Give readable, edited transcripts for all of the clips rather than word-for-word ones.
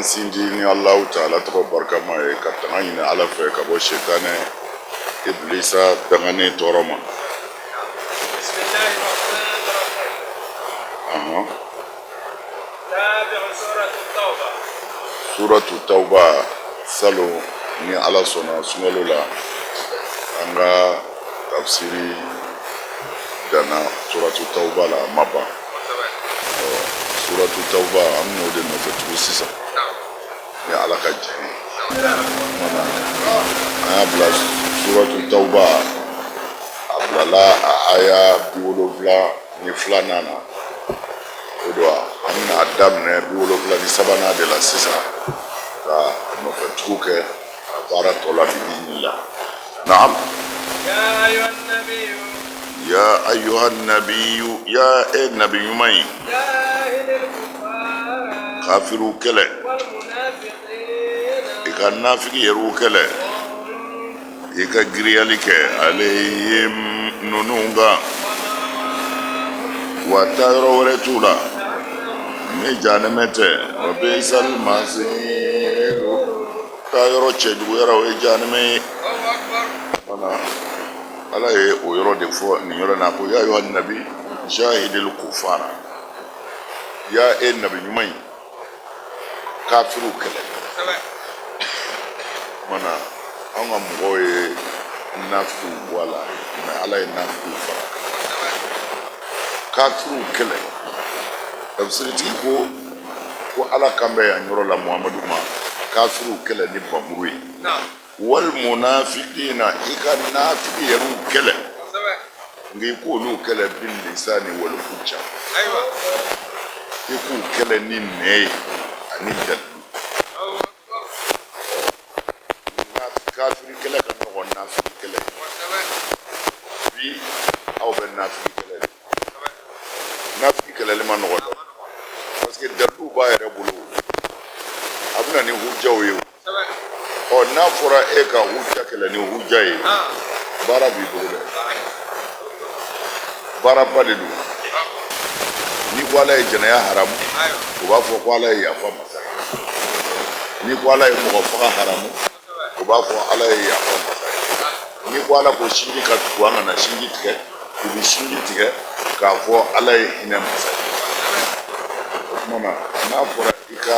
sinti ni Alahu taala tɔgɔ barikama ye ka tanga ɲini Ala fɛ ka bɔ setanɛ ibilisa danganen tɔɔrɔ ma. Suratu tawba salon ni Ala sɔnna sunkalo la an ka tafsiri danna suratu tawba la a ma ban. Suratu tawba an bɛn'o de nɔfɛ tugun sisan ni Ala ka jɛn ye. An y'a bila suratu tawba a bilala a aya 72nan na. O don an bɛna a daminɛ 73nan de la sisan ka nɔfɛ tugu kɛ a baara tɔ la bi iznillah. Naam. Ya ayuha nabiyu ya e nabi ɲuman ye kafiriw kɛlɛ i ka nafigi yɛrɛw kɛlɛ i ka giriyali kɛ alayhim ninnu kan wa taayɔrɔ wɛrɛ t'u la ni janɛmɛ tɛ wa bi'sal masir taayɔrɔ cɛjuguyara o ye janɛmɛ ye. Ala ye o yɔrɔ de fɔ nin yɔrɔ na ko ya ayuha nabi jahidil kufara ya e nabi ɲuman ye kafiriw kɛlɛ mana an ka mɔgɔw ye nafigiw bɔ a la mais Ala ye nafigiw fara kafiriw kɛlɛ tafsiritigi ko ko Ala kan bɛ yan yɔrɔ la Muhamadu ma kafiriw kɛlɛ ni bamuru ye. Wal munafiqina i ka nafigi yɛrɛw kɛlɛ nka i k'olu kɛlɛ bil lisani wal hujja i k'u kɛlɛ ni nɛn ye ani dalilu kafiri kɛlɛ ka nɔgɔn nafigi kɛlɛ bi aw bɛ nafigi kɛlɛ de nafigi kɛlɛli man nɔgɔn dɛ parce que dalilu b'a yɛrɛ bolo a bɛ na ni hujjaw ye ɔ n'a fɔra e ka hujja kɛlɛ ni hujja ye baara b'i bolo dɛ baaraba de don n'i ko ala ye jɛnɛya haramu u b'a fɔ ko ala ye yafa masa ye n'i ko ala ye mɔgɔ faga haramu u b'a fɔ ala ye yafa masa ye n'i ko ala ko sinji ka tugu an kana sinji tigɛ u bɛ sinji tigɛ k'a fɔ ala ye hinɛ masa ye o tuma na n'a fɔra i ka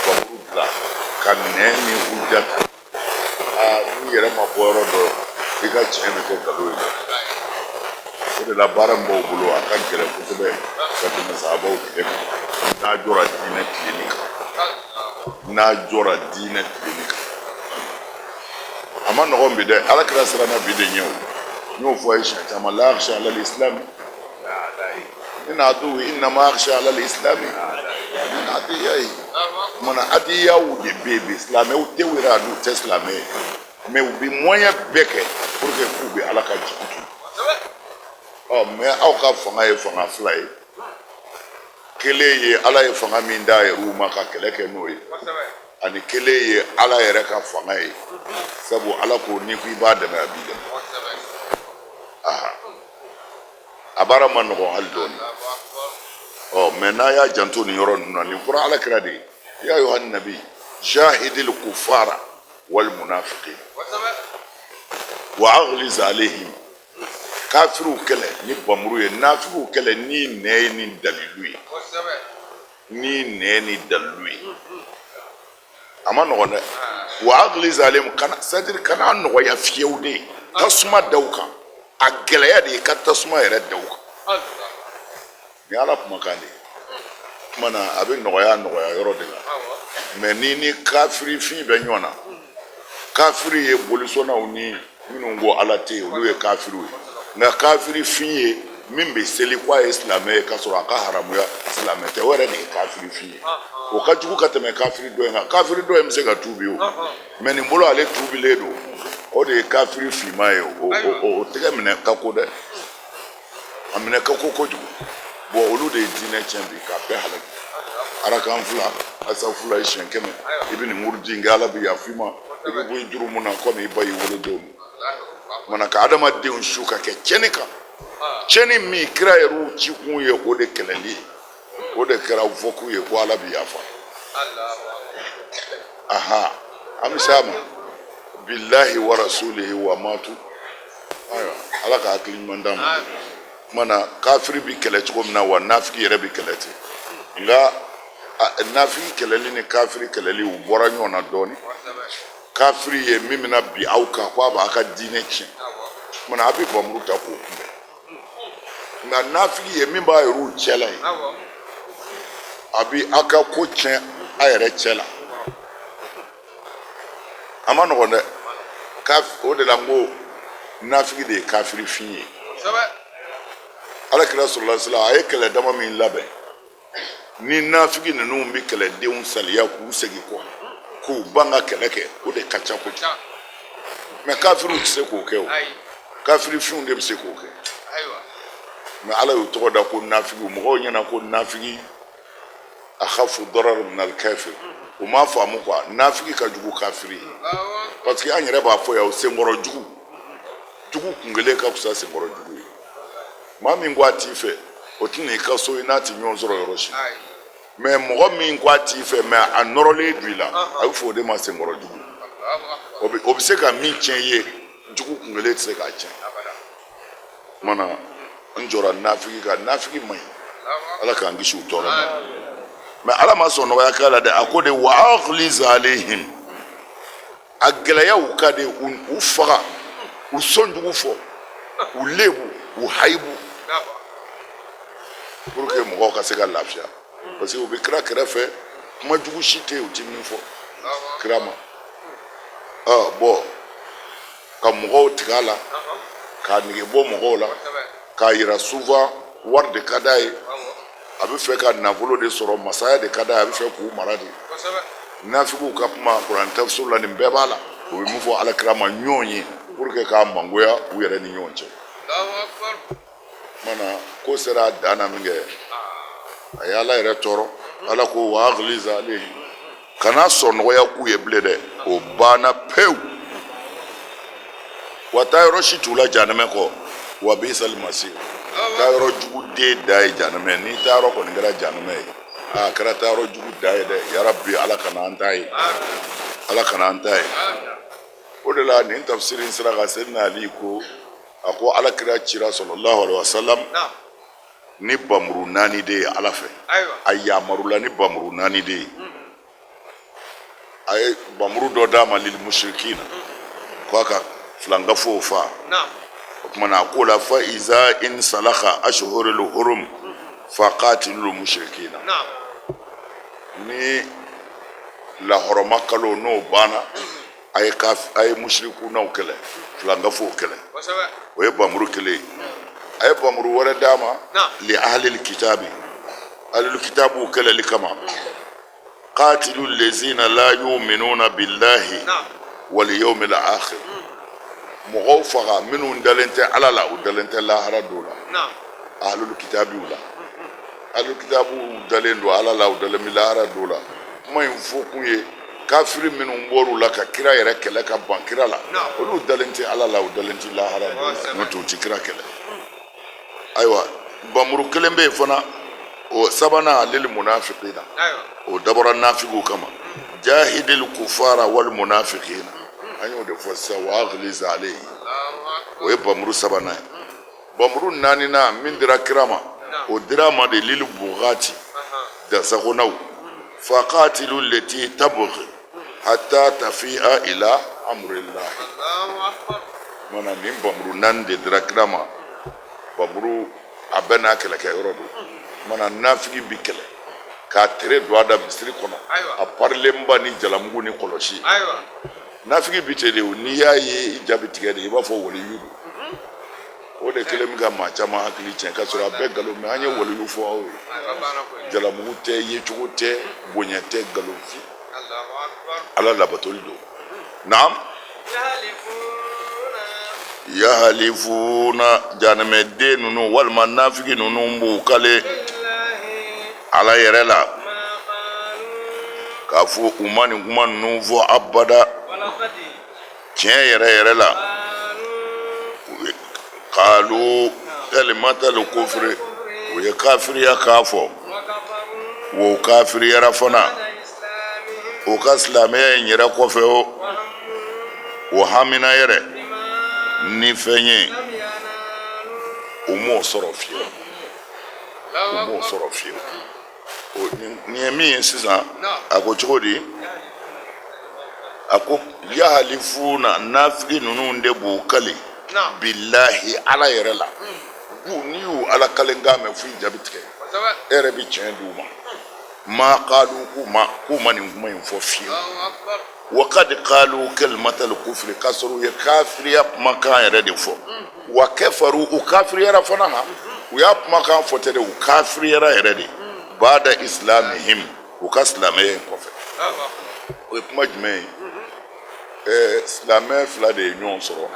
bamuru bila ka nɛn ni hujja ta aa n'i yɛrɛ ma bɔ yɔrɔ dɔ i ka tiɲɛ bɛ kɛ nkalon ye o de la baara min b'aw bolo a ka gɛlɛn kosɛbɛ ka tɛmɛ sahabaw tile kan n'a jɔra diinɛ tilenni kan n'a jɔra diinɛ tilenni kan a man nɔgɔn bi dɛ ala kira siranna bi de ɲɛ o n y'o fɔ a ye siɲɛ caman la akhsha ala al-islam min aduwwi innama akhsha ala al-islam min adiyayi mana adiyaw de bɛ yen bi silamɛw tɛ u yɛrɛ a dun tɛ silamɛ ye mais u bɛ moyen bɛɛ kɛ pour que k'u bɛ ala ka jigi tu ɔ mais aw ka fanga ye fanga fila ye kelen ye ala ye fanga min d'a yɛrɛw ma ka kɛlɛ kɛ n'o ye ani kelen ye ala yɛrɛ ka fanga ye sabu ala ko n'i ko i b'a dɛmɛ a b'i dɛmɛ aha a baara man nɔgɔn hali dɔɔni ɔ mais n'a y'a janto nin yɔrɔ ninnu na nin fɔra ala kira de ye ya ayuha nabi jahidil kufara wal munafiqin wa aghliz alayhim kafiriw kɛlɛ ni bamuru ye nafigiw kɛlɛ ni nɛn ye ni dalilu ye ni nɛn ni dalilu ye a man nɔgɔn dɛ wa aghliz alayhim kana c'est à dire kana nɔgɔya fiyewu de tasuma da u kan a gɛlɛya de ye ka tasuma yɛrɛ da u kan ni ala kumakan de ye tuma na a bɛ nɔgɔya nɔgɔya yɔrɔ de la mais ni ni kafiri fin bɛ ɲɔgɔn na kafiri ye bolisɔnnaw ni minnu ko ala tɛ yen olu ye kafiriw ye nka kafiri fin ye min bɛ seli ko a ye silamɛ ye k'a sɔrɔ a ka haramuya silamɛ tɛ o yɛrɛ de ye kafiri fin ye o ka jugu ka tɛmɛ kafiri dɔ in kan kafiri dɔ in bɛ se ka tuubi o mais nin bolo ale tuubilen don o de ye kafiri finman ye o tɛgɛ minɛ ka ko dɛ a minɛ ka ko kojugu bon olu de ye diinɛ tiɲɛ bi k'a bɛɛ halaki arakan fila asafula ye siɲɛ 100 i bɛ nin wurudi in kɛ ala bɛ yafa i ma i bɛ bɔ i jurumu na komi i ba y'i wolo don min mana ka adamadenw su ka kɛ tiɲɛni kan tiɲɛni min kira yɛrɛw cikun ye o de kɛlɛli ye o de kɛra fɔkun ye ko ala bɛ yafa. Aha, an bɛ s'a ma. Bilahi wa rasulihi wa matu. Ayiwa, Ala ka hakili ɲuman d'an ma. Tuma na kafiri bɛ kɛlɛ cogo min na, wa nafigi yɛrɛ bɛ kɛlɛ ten. Nka nafigi kɛlɛli ni kafiri kɛlɛli, u bɔra ɲɔgɔn na dɔɔnin. Kafiri ye min bɛna bin aw kan ko a b'a ka diinɛ tiɲɛ, tuma na a bɛ bamuru ta k'o kunbɛn. Nka nafigi ye min b'a yɛrɛw cɛ la ye, a bɛ aw ka ko tiɲɛ a yɛrɛ cɛ la. A ma nɔgɔn dɛ. O de la n ko nafigi de ye kafiri fin ye. Ala kira sallallahu alaihi wasallam a ye kɛlɛ dama min labɛn ni nafigi ninnu bɛ kɛlɛdenw saliya k'u segin kɔ, k'u ban ka kɛlɛ kɛ, o de ka ca kojugu. Mɛ kafiriw tɛ se k'o kɛ. O kafiri finw de bɛ se k'o kɛ. Mɛ Ala y'u tɔgɔ da ko nafigiw. Mɔgɔw ɲɛna ko nafigi akhafu darar min al-kafir, u m'a faamu quoi. Nafigi ka jugu kafiri ye, parce que an yɛrɛ b'a fɔ yan, o senkɔrɔ jugu, jugu kun kelen ka fisa senkɔrɔ jugu ye. Maa min ko a t'i fɛ, o tɛna i ka so, i n'a tɛ ɲɔgɔn sɔrɔ yɔrɔ si. Mɛ mɔgɔ min ko a t'i fɛ, mɛ a nɔrɔlen don i la, a bɛ fɔ o de ma senkɔrɔ jugu. O bɛ se ka min tiɲɛ i ye, jugu kun kelen tɛ se k'a tiɲɛ. Tuma na n jɔra nafigi kan. Nafigi man ɲi, Ala k'an kisi u tɔɔrɔ ma. Mɛ Ala ma sɔn nɔgɔya k'a la dɛ. A ko de wa aghliz alayhim, a gɛlɛya u kan de, u faga, u sɔn jugu fɔ, u lebu, u hayibu, pour que mɔgɔw ka se ka lafiya. Parce que u bɛ kira kɛrɛfɛ, kuma jugu si tɛ yen u ti min fɔ kira ma. Bɔn, ka mɔgɔw tigɛ a la, k'a nege bɔ mɔgɔw la, k'a yira souvent wari de ka d'a ye, a bɛ fɛ ka nafolo de sɔrɔ, masaya de ka d'a ye, a bɛ fɛ k'u mara de. Nafigiw ka kuma kuran tafsir la, nin bɛɛ b'a la. U bɛ min fɔ ala kira ma ɲɔgɔn ye pour que k'a mangoya u yɛrɛ ni ɲɔgɔn cɛ. Mana ko sera a dan na min kɛ, a ye Ala yɛrɛ tɔɔrɔ. Ala ko wa aghliz alayhi, kana sɔn nɔgɔya k'u ye bilen dɛ, o banna pewu. Wa taa yɔrɔ si t'u la janɛmɛ kɔ. Wa bisal masir, taa yɔrɔ jugu den da ye janɛmɛ. Ni taa yɔrɔ kɔni kɛra janɛmɛ ye, a kɛra taa yɔrɔ jugu da ye dɛ. Yarabi, Ala kana an ta ye, Ala kana an ta ye. O de la nin tafsiri in sera ka Seydina Ali ko, a ko ala kira cira sallallahu alaihi wasallam ni bamuru naani de ye Ala fɛ. A yamarula ni bamuru naani de ye. A ye bamuru dɔ d'a ma lil mushrikina, ko a ka filankafow fa. O tuma na a k'o la fa iza insalakha ashhurul hurum fa qatilul mushrikina. Ni lahɔrɔma kalo n'o banna, a ye a ye musirikunaw kɛlɛ, filankafow kɛlɛ. O ye bamuru kelen ye. A ye bamuru wɛrɛ d'a ma li ahlil kitabi, ahlil kitabuw kɛlɛli kama, qatilu lezina la yuminuna billahi wal yawmil akhir, mɔgɔw faga minnu dalen tɛ Ala la, u dalen tɛ lahara don la. Ahlul kitabiw la, ahlul kitabuw dalen don Ala la, u dalen bɛ lahara don la. Kuma in fɔ kun ye kafiri minnu bɔr'u la ka kira yɛrɛ kɛlɛ, ka ban kira la, olu dalen tɛ Ala la, u dalen tɛ lahara don la, n'o tɛ u tɛ kira kɛlɛ. Ayiwa, bamuru kelen bɛ yen fana, o sabanan lil munafiqina, o dabɔra nafigiw kama, jahidil kufara wal munafiqina. An y'o de fɔ sisan, wa aghliz alayhi, o ye bamuru sabanan ye. Bamuru naaninan min dira kira ma, o dira ma de lil bugati, dansagonaw, faqatilu leti tabghi hatta tafi'a ila amrillah. Mana nin bamuru naani de dira kira ma. Bamuru a bɛɛ n'a kɛlɛkɛyɔrɔ don. Mana nafigi bi kɛlɛ k'a tere don a da misiri kɔnɔ, a parilenba ni jalamugu ni kɔlɔsi. Nafigi bi ten de. N'i y'a ye, i ja bɛ tigɛ de, i b'a fɔ waliyu don. O de kɛlen bɛ ka maa caman hakili tiɲɛ, k'a sɔrɔ a bɛɛ nkalon. Mɛ an ye waliyu fɔ aw ye, jalamugu tɛ, yecogo tɛ, bonya tɛ, nkalon fi Ala labatoli don. Naam, yahalifuna, janɛmɛden ninnu walima nafigi ninnu b'u kale Ala yɛrɛ la k'a fɔ u ma nin kuma ninnu fɔ abada. Tiɲɛ yɛrɛ yɛrɛ la, kalu kalimatal kufri, u ye kafiriya k'a fɔ, wo kafiriyara fana. U ka silamɛya in yɛrɛ kɔfɛ, o hamina yɛrɛ ni fɛn ye, u m'o sɔrɔ fiyewu, u m'o sɔrɔ fiyewu. Nin ye min ye sisan, a ko cogo di? A ko yahalifuna, nafigi ninnu de b'u kali bilahi, Ala yɛrɛ la. N'i y'u Ala kalenkan mɛn, fo i ja bɛ tigɛ, e yɛrɛ bɛ tiɲɛ d'u ma. Ma kalu, k'u ma nin kuma in fɔ fiyewu. Wa kad kalu kalimatal kufri, k'a sɔrɔ u ye kafiriya kumakan yɛrɛ de fɔ. Wa kafaru, u kafiriyara fana. Ha, u y'a kumakan fɔ tɛ dɛ, u kafiriyara yɛrɛ de. Bada islamihim, u ka silamɛya in kɔfɛ. O ye kuma jumɛn ye? Silamɛ fila de ye ɲɔgɔn sɔrɔ,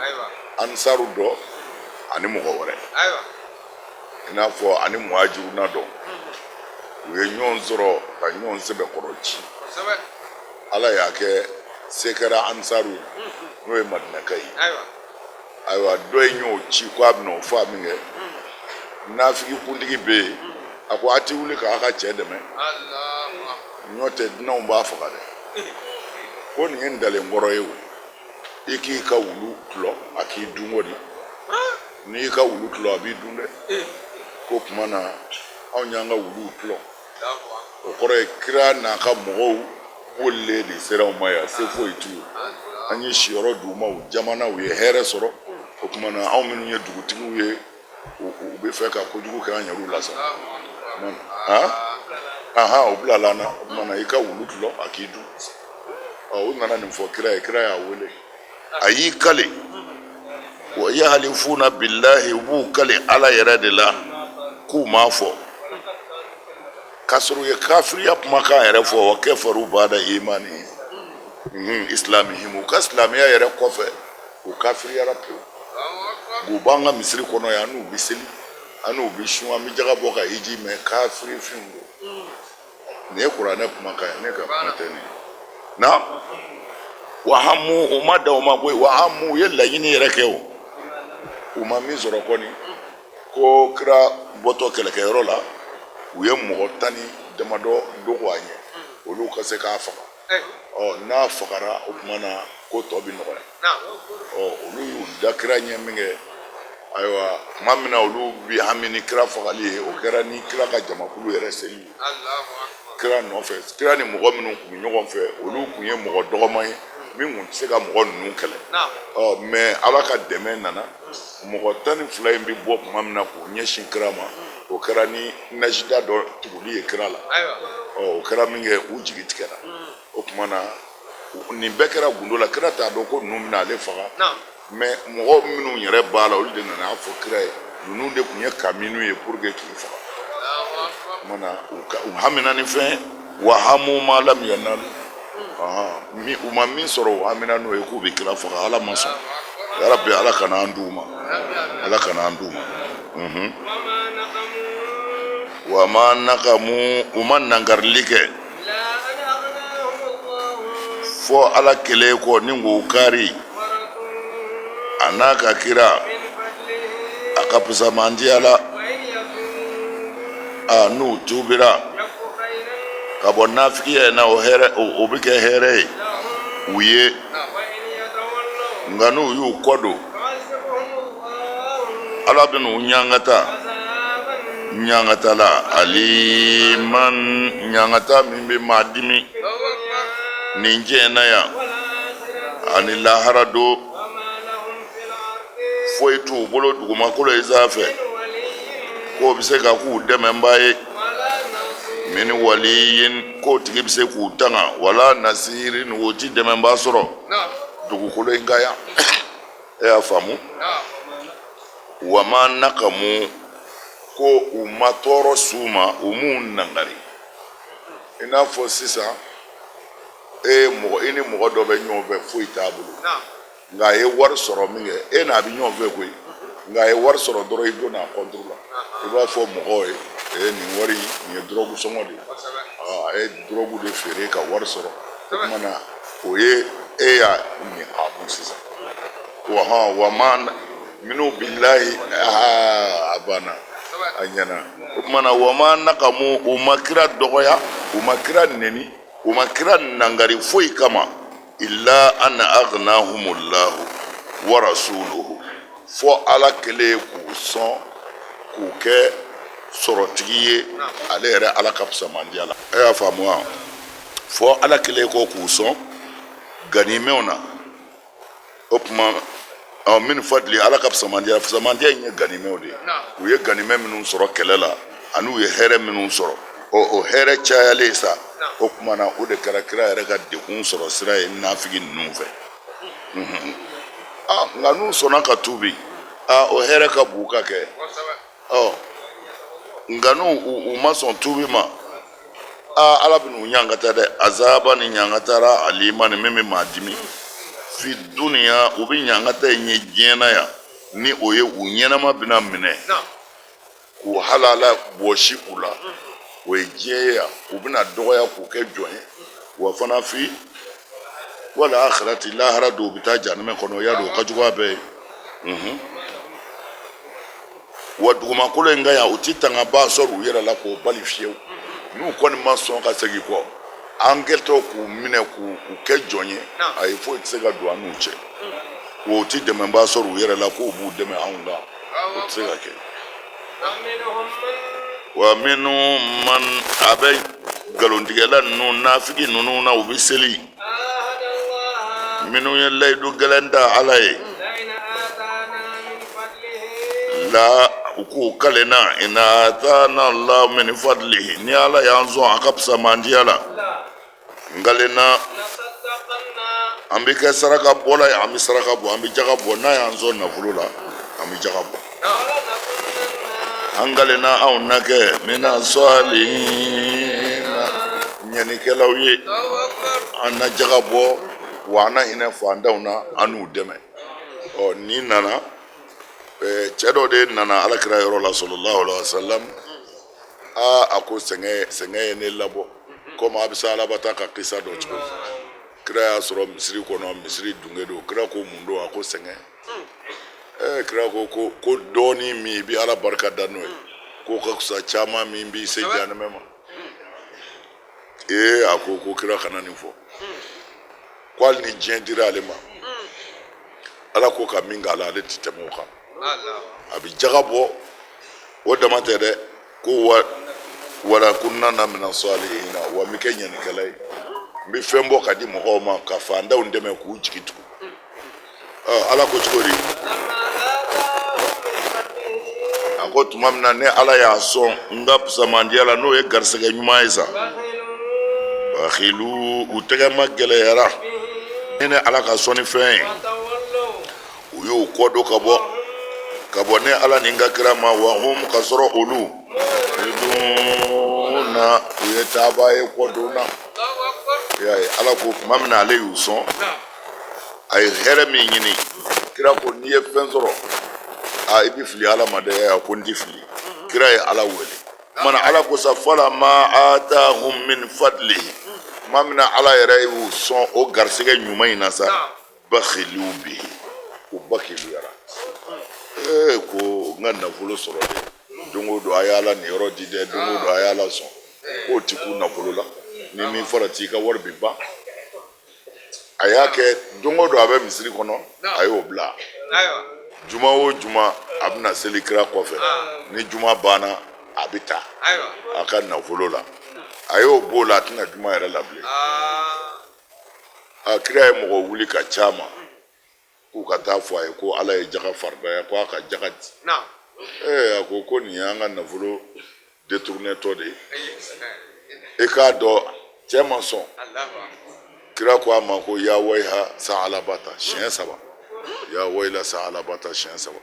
ansaru dɔ ani mɔgɔ wɛrɛ, i n'a fɔ ani muhajiruna dɔ. U ye ɲɔgɔn sɔrɔ ka ɲɔgɔn sɛbɛkɔrɔ ci. Ala y'a kɛ se kɛra ansaru ye, n'o ye Madinaka ye. Ayiwa, dɔ in y'o ci ko a bɛna o faa min kɛ, nafigi kuntigi bɛ yen, a ko a ti wuli k'a ka cɛ dɛmɛ, n'o tɛ dunanw b'a faga dɛ. Ko nin ye ntalen kɔrɔ ye o, i k'i ka wulu tulɔ a k'i dun kɔni, n'i y'i ka wulu tulɔ a b'i dun dɛ. Ko tuma na anw y'an ka wuluw tulɔ, o kɔrɔ ye kira n'a ka mɔgɔw bolilen de sera anw ma yan, se foyi t'u ye. An ye siyɔrɔ d'u ma, u jamana, u ye hɛrɛ sɔrɔ. O tuma na anw minnu ye dugutigiw ye, u bɛ fɛ ka kojugu kɛ an yɛrɛw la sa. Ahan, o bilala an na. O tuma na i ka wulu tulɔ a k'i dun. Ɔ, u nana nin fɔ kira ye. Kira y'a wele, a y'i kale. Wa yahalifuna billahi, u b'u kale Ala yɛrɛ de la k'u m'a fɔ, k'a sɔrɔ u ye kafiriya kumakan yɛrɛ fɔ. Wa kafaru bada imani islamihim, u ka silamɛya yɛrɛ kɔfɛ, u kafiriyara pewu. U b'an ka misiri kɔnɔ yan, n'u bɛ seli, an n'u bɛ sun, an bɛ jaga bɔ ka hiji, mɛ kafiri finw don. Nin ye kuranɛ kumakan ye, ne ka kuma tɛ nin ye. Na wa hamu, u ma dan o ma koyi. Wa hamu, u ye laɲini yɛrɛ kɛ o, u ma min sɔrɔ kɔni. Ko kira bɔtɔ kɛlɛkɛyɔrɔ la, u ye mɔgɔ 10 ni damadɔ dogo a ɲɛ, olu ka se k'a faga. Ɔ, n'a fagara, o tuma na ko tɔ bɛ nɔgɔya. Ɔ, olu y'u da kira ɲɛ min kɛ, ayiwa, tuma min na olu bi hami ni kira fagali ye, o kɛra ni kira ka jamakulu yɛrɛ seli ye kira nɔfɛ. Kira ni mɔgɔ minnu tun bɛ ɲɔgɔn fɛ, olu tun ye mɔgɔ dɔgɔman ye min tun tɛ se ka mɔgɔ ninnu kɛlɛ. Ɔ, mɛ Ala ka dɛmɛ nana. Mɔgɔ 12 in bɛ bɔ tuma min na k'u ɲɛsin kira ma, o kɛra ni najida dɔ tuguli ye kira la. Ɔ, o kɛra min kɛ, u jigi tigɛra. O tuma na nin bɛɛ kɛra gundo la. Kira t'a dɔn ko ninnu bɛna ale faga, mɛ mɔgɔ minnu yɛrɛ b'a la, olu de nana a fɔ kira ye, ninnu de tun ye kaminu ye pour que k'i faga. O tuma na u hamina ni fɛn. Wa hamu ma lam yanalu, u ma min sɔrɔ, u hamina n'o ye k'u bɛ kira faga. Ala ma sɔn. Yarabi, Ala kana an d'u ma, Ala kana an d'u ma. Wa ma nakamu, u ma nangarili kɛ fɔ Ala kelen kɔ ni k'u kari, a n'a ka kira, a ka fisamantiya la. A n'u tubira ka bɔ nafigiya in na, o hɛrɛ, o bɛ kɛ hɛrɛ ye u ye. Nka n'u y'u kɔ don, Ala bɛ n'u ɲangata ɲangata la aliman, ɲangata min bɛ maa dimi nin diɲɛ na yan ani lahara don. Foyi t'u bolo dugumakolo in sanfɛ k'o bɛ se ka k'u dɛmɛbaa ye. Min waliyin, k'o tigi bɛ se k'u tanga, wala nasirin, o ti dɛmɛbaa sɔrɔ dugukolo in kan yan. E y'a faamu? Wa ma nakamu, ko u ma tɔɔrɔ s'u ma, u m'u nangari. I n'a fɔ sisan, e ye mɔgɔ, i ni mɔgɔ dɔ bɛ ɲɔgɔn fɛ, foyi t'a bolo, nka a ye wari sɔrɔ min kɛ, e n'a bɛ ɲɔgɔn fɛ koyi, nka a ye wari sɔrɔ dɔrɔn, i donna a kɔnturu la, i b'a fɔ mɔgɔw ye: ee, nin wari nin ye dɔrɔgu sɔngɔ de ye, a ye dɔrɔgu de feere ka wari sɔrɔ. O tuma na o ye e y'a nin a sisan. Wa hɔn wa ma minnu bilahi, aa, a banna, a ɲɛna. O tuma na wa ma nakamu, u ma kira dɔgɔya, u ma kira neni. U ma kira nangari foyi kama illa an aghnahumullahu wa rasuluhu, fo Ala kɛlen k'u sɔn k'u kɛ sɔrɔtigi ye, ale yɛrɛ Ala ka fisamandiya la. E y'a faamu wa? Fo Ala kɛlen kɔ k'u sɔn ganimɛw na, o tuma ɔ min fadli, Ala ka fisamandiya, fisamandiya in ye ganimɛw de ye. U ye ganimɛ minnu sɔrɔ kɛlɛ la ani u ye hɛrɛ minnu sɔrɔ, o hɛrɛ cayalen sa, o tuma na o de kɛra kira yɛrɛ ka degun sɔrɔ sira ye nafigi ninnu fɛ. Nka n'u sɔnna ka tuubi, o hɛrɛ ka bon ka kɛ. Ɔ nka n'u u ma sɔn tuubi ma, aa Ala bɛn'u ɲangata dɛ, azaba ni ɲangatara alima ni min bɛ maa dimi fi duniya, u bɛ ɲangata in ye diɲɛ na yan, ni o ye u ɲɛnama bɛna minɛ k'u halala bɔsi u la, o ye diɲɛ ye yan, u bɛna dɔgɔya k'u kɛ jɔn ye, wa fana fi wala akhirati, lahara don u bɛ taa jahanamɛ kɔnɔ, y'a dɔn o ka jugu a bɛɛ ye. Wa dugumakolo in kan yan, u ti tangabaa sɔrɔ u yɛrɛ la k'o bali fiyewu. N'u kɔni ma sɔn ka segin kɔ, an kɛtɔ k'u minɛ k'u kɛ jɔn ye, ayi, foyi tɛ se ka don an n'u cɛ. Wa u ti dɛmɛbaa sɔrɔ u yɛrɛ la k'u b'u dɛmɛ anw kan, o tɛ se ka kɛ. Wa minhum man, a bɛ nkalontigɛla ninnu, nafigi ninnu na, u bɛ seli, minnu ye layidu gɛlɛn ta Ala ye la, u k'u kalenna, in atana Allahu min fadlihi, ni Ala y'an sɔn a ka fisamandiya la, n kalenna an bɛ kɛ saraka bɔla ye, an bɛ saraka bɔ, an bɛ jaga bɔ, n'a y'an sɔn nafolo la, an bɛ jaga bɔ, an kalenna anw na kɛ mina salihina, ɲɛnikɛlaw ye, an na jaga bɔ, wa an na hinɛ fantanw na, an n'u dɛmɛ. Ɔ nin nana, cɛ dɔ de nana Ala kira yɔrɔ la sallallahu alaihi wasallam. Aa, a ko sɛgɛn ye ne labɔ, komi a bɛ se Alabata ka kisa dɔ cogo. Kira y'a sɔrɔ misiri kɔnɔ, misiri dunge don. Kira ko mun don? A ko sɛgɛn. Kira ko ko dɔɔnin min i bɛ Ala barika da n'o ye, k'o ka fisa caman min b'i se jahanamɛ ma. Ee, a ko kira kana nin fɔ, ko hali ni diɲɛ dira ale ma, Ala ko ka min k'a la, ale ti tɛmɛ o kan. A bɛ jaga bɔ, o dama tɛ dɛ, ko wa wala kunanna mina salihina, wa n bɛ kɛ ɲɛnikɛla ye, n bɛ fɛn bɔ ka di mɔgɔw ma, ka fantanw dɛmɛ k'u jigi tugu. Ala ko cogo di? A ko tuma min na ne Ala y'a sɔn n ka fisamandiya la, n'o ye garisɛgɛ ɲuman ye sa, bakhilu, u tɛgɛ ma gɛlɛyara ne ni Ala ka sɔnni fɛn ye, u y'u kɔ don ka bɔ ne Ala ni n ka kira ma, wa hum, ka sɔrɔ olu na u ye taaba ye kɔ don na. I y'a ye, Ala ko tuma min na ale y'u sɔn, a ye hɛrɛ min ɲini, kira ko n'i ye fɛn sɔrɔ, a i bɛ fili Ala ma dɛ. A ko n tɛ fili. Kira ye Ala wele mana, Ala ko sa falama atahum min fadlihi, tuma min na Ala yɛrɛ y'u sɔn o garisɛgɛ ɲuman in na sa, bakhilu bihi, u bakiluyara. Ee, ko n ka nafolo sɔrɔ dɛ, don o don a y'Ala nin yɔrɔ di dɛ, don o don a y'Ala sɔn, k'o ti kun nafolo la, ni min farati i ka wari bi ban. A y'a kɛ don o don a bɛ misiri kɔnɔ, a y'o bila. Juma o juma a bɛna seli kira kɔfɛ, ni juma banna a bɛ taa a ka nafolo la, a y'o b'o la, a tɛna juma yɛrɛ la bilen. A kira ye mɔgɔ wuli ka ca ma k'u ka taa fɔ a ye ko Ala ye jaga faridaya, ko a ka jaga di. Ee, a ko nin y'an ka nafolo détournétɔ de ye, e k'a dɔn cɛ ma sɔn. Kira ko a ma ko ya wayha saalabata siɲɛ saba, ya wayla saalabata siɲɛ saba.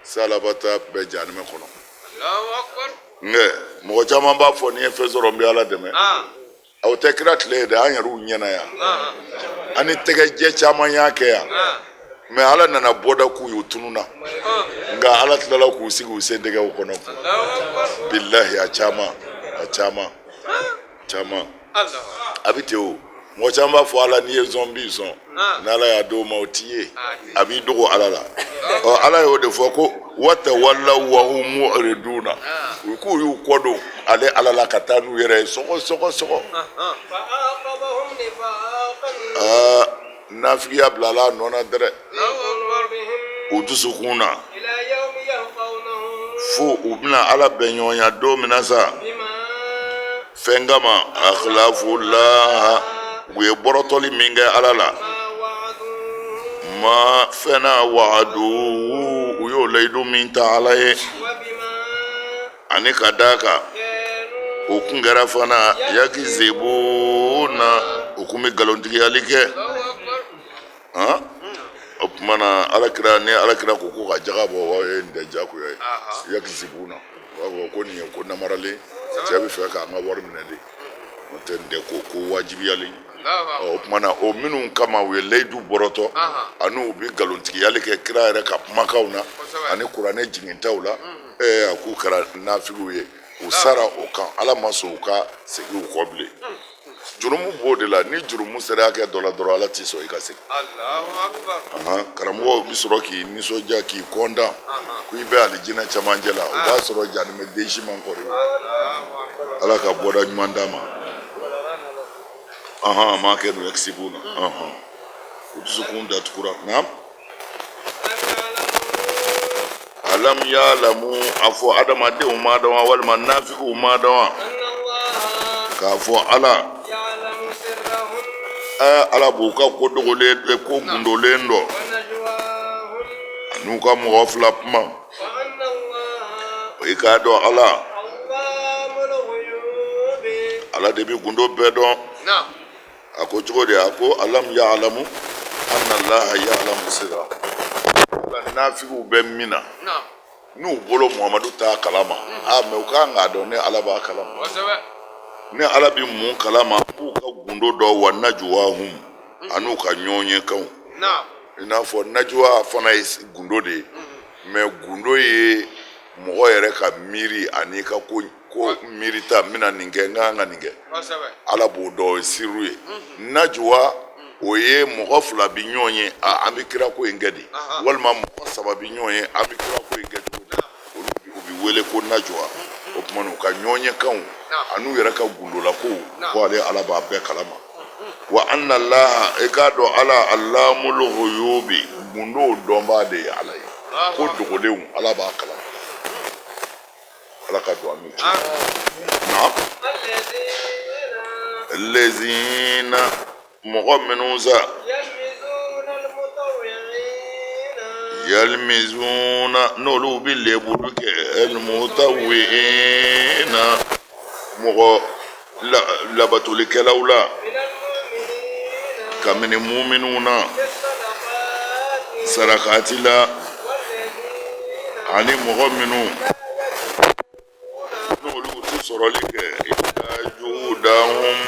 Saalabata bɛ jahanamɛ kɔnɔ. Nka mɔgɔ caman b'a fɔ n'i ye fɛn sɔrɔ n bɛ Ala dɛmɛ. O tɛ kira tile ye dɛ, an yɛrɛw ɲɛna yan, ani tɛgɛjɛ caman y'a kɛ yan, mais Ala nana bɔda k'u ye, u tununna, nka Ala tilala k'u sigi u sen tɛgɛw kɔnɔ. Bilahi, a caman, a caman caman a bɛ ten. O mɔgɔ caman b'a fɔ Ala n'i ye sɔn n b'i sɔn, n'Ala y'a d'o ma o t'i ye, a b'i dogo Ala la. Ɔ, Ala y'o de fɔ ko Watawallaw wa hum mu'riduna, u k'u y'u kɔ don ale Ala la ka taa n'u yɛrɛ ye sɔgɔ sɔgɔ sɔgɔ. Aa, nafigiya bilala a nɔ na dɛrɛ u dusukun na, fo u bɛna Ala bɛn ɲɔgɔnya don min na sa, fɛn kama akhlafullah, u ye bɔrɔtɔli min kɛ Ala la, ma fɛn na wa'adu, u y'o layidu min ta Ala ye, ani ka d'a kan o kun kɛra fana yakizibuna, u kun bɛ nkalontigiyali kɛ. O tuma na alakira, ni alakira ko ko ka jaga bɔ, o ye nin tɛ jagoya ye, yakizibuna, u b'a fɔ ko nin ye ko namaralen, cɛ bɛ fɛ k'an ka wari minɛ de, o tɛ nin tɛ ko wajibiyalen. O tuma na o minnu kama u ye layidu bɔrɔtɔ, ani u bɛ nkalontigiyali kɛ kira yɛrɛ ka kumakanw na ani kuranɛ jigintaw la, a k'u kɛra nafigiw ye, u sara o kan, Ala ma sɔn u ka segin u kɔ bilen. Jurumu b'o de la, ni jurumu sera hakɛ dɔ la dɔrɔn, Ala t'i sɔn i ka segin. Karamɔgɔw bɛ sɔrɔ k'i nisɔndiya, k'i kɔntan ko i bɛ alijinɛ cɛmancɛ la, o b'a sɔrɔ jahanamɛ den si man kɔrɔ. Ala ka bɔda ɲuman d'an ma. Ma kanu yakisibuna, u dusukun datugura. Naam, alam ya'lamu, a fɔ adamadenw m'a dɔn wa, walima nafigiw m'a dɔn wa, k'a fɔ Ala, Ala b'u ka ko dogolen, ko gundolen dɔn, an'u ka mɔgɔ fila kuma. I k'a dɔn Ala, Ala de bɛ gundo bɛɛ dɔn. A ko cogo di? A ko alam ya'lamu anna allaha ya'lamu sirra. Ala, nafigiw bɛ min na n'u bolo Muhamadu t'a kalama, a mɛ u kan k'a dɔn ne Ala b'a kalama. Ne Ala bɛ mun kalama? B'u ka gundo dɔn, wa najuwahum, an'u ka ɲɔgɔnyekanw. I n'a fɔ najuwa fana ye gundo de ye, mɛ gundo ye mɔgɔ yɛrɛ ka miiri ani ka ko ko miirita, n bɛna nin kɛ, n ka kan ka nin kɛ, Ala b'o dɔn, o ye sirru ye. Najuwa, o ye mɔgɔ fila bi ɲɔgɔn ye, a an bɛ kira ko in kɛ di, walima mɔgɔ saba bi ɲɔgɔn ye, an bɛ kira ko in kɛ cogo di, olu u bɛ wele ko najuwa. O tuma u ka ɲɔgɔnyekanw an'u yɛrɛ ka gundolakow, ko ale Ala b'a bɛɛ kalama. Wa anna allaha, i k'a dɔn Ala, allamul ghuyubi, gundow dɔnbaa de ye Ala ye, ko dogolenw Ala b'a kalama. Ala ka don an n'u cɛ. Naam, lezina, mɔgɔ minnu sa, yalmizuna, n'olu bɛ lebuli kɛ, almutawwi'ina, mɔgɔ labatolikɛlaw la, kabini muminuw na sarakati la, ani mɔgɔ minnu n'olu tɛ sɔrɔli kɛ, illa juhudahum,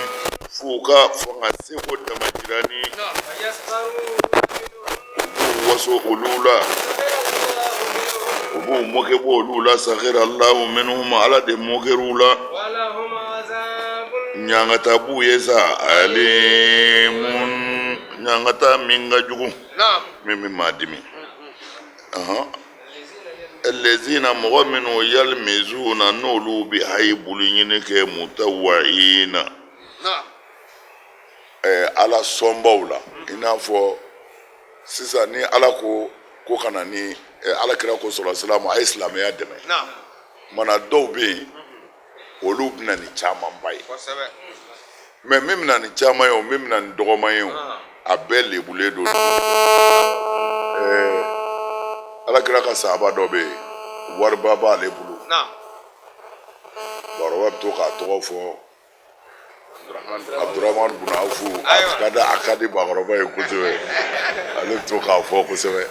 f'u ka fanga seko damajirani, u b'u waso olu la, u b'u moke bɔ olu la, sakhira Allahu minhum, Ala de moker'u la, ɲangata b'u ye sa, alimun, ɲangata min ka jugu, min bɛ maa dimi. Lezina, mɔgɔ minnu, yalmizuna, n'olu bɛ ayibuli ɲini kɛ, mutawwi'ina, Ala sɔnbaw la. I n'a fɔ sisan ni Ala ko ko ka na ni Ala kira ko sɔrɔ silamɛ, a ye silamɛya dɛmɛ, mana dɔw bɛ yen, olu bɛ na ni camanba ye, mɛ min bɛ na ni caman ye o, min bɛ na ni dɔgɔman ye o, a bɛɛ lebulen don. Ala kira ka sahaba dɔ bɛ yen, wariba b'ale bolo, bakɔrɔba bɛ to k'a tɔgɔ fɔ, Abdurahman bun Awfu. A ka di bakɔrɔba ye kosɛbɛ, ale bɛ to k'a fɔ kosɛbɛ.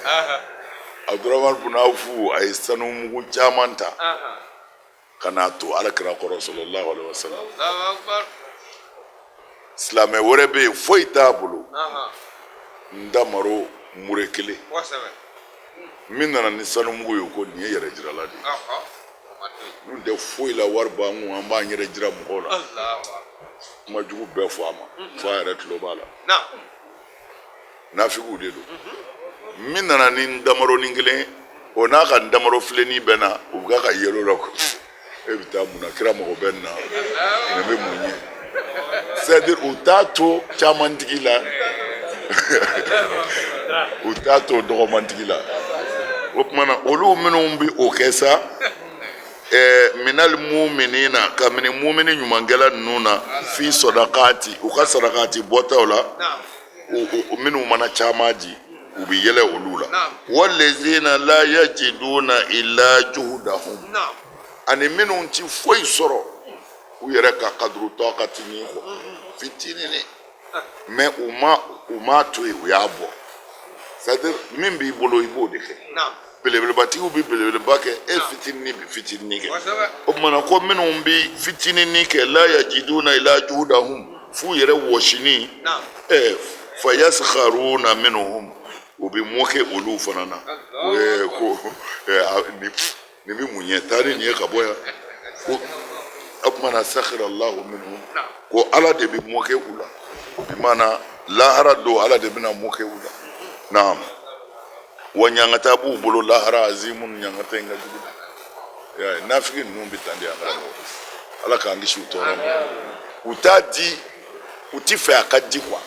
Abdurahman bun Awfu, a ye sanumugu caman ta ka n'a to Ala kira kɔrɔ, sallallahu alaihi wasallam. Silamɛ wɛrɛ bɛ yen, foyi t'a bolo, n damaro mure kelen. Min nana ni sanumugu ye, ko nin ye yɛrɛ jirala de ye, n'u tɛ foyi la, wari b'an kun, an b'an yɛrɛ jira mɔgɔw la. Kuma jugu bɛɛ fɔ a ma, fo a yɛrɛ tulo b'a la. Nafigiw de don. Min nana ni damaronin kelen. O n'a ka ntamaro filennin bɛ na, u bɛ ka yɛlɛ o la ko e bɛ taa mun na, kira mago bɛ nin na, nin bɛ mun ɲɛ? C'est à dire u t'a to camantigi la, u t'a to dɔgɔmantigi la. O tuma na olu minnu bɛ o kɛ sa, minal muminina, kabini mumini ɲumankɛla ninnu na, fi sɔdakati, u ka sarakati bɔtaw la, minnu mana caman di, u bɛ yɛlɛ olu la. Walezina la yajiduna illa juhudahum, ani minnu ti foyi sɔrɔ u yɛrɛ ka kaduru tɔkatinin kɔ, fitinin, mais u m'a to yen, u y'a bɔ. C'est à dire min b'i bolo, i b'o de kɛ. Belebelebatigiw bɛ belebeleba kɛ, e fitinin bɛ fitinin kɛ. O tuma na ko minnu bɛ fitinin kɛ, la yajiduna illa juhudahum, f'u yɛrɛ wɔsinin, fayaskharuna minhum, u bɛ moquer olu fana na. Ko nin bɛ mun ɲɛ? Taa ni nin ye ka bɔ yan. Ko o tuma na sakhira Allahu minhum, ko Ala de bɛ moquer u la, bi maana lahara don, Ala de bɛna moquer u la. Naam, wa ɲangata b'u bolo lahara, azimun, ɲangata in ka jugu. Nafigi ninnu bɛ tan de, an karamɔgɔ, Ala k'an kisi u tɔɔrɔ ma. U t'a di, u ti fɛ a ka di quoi.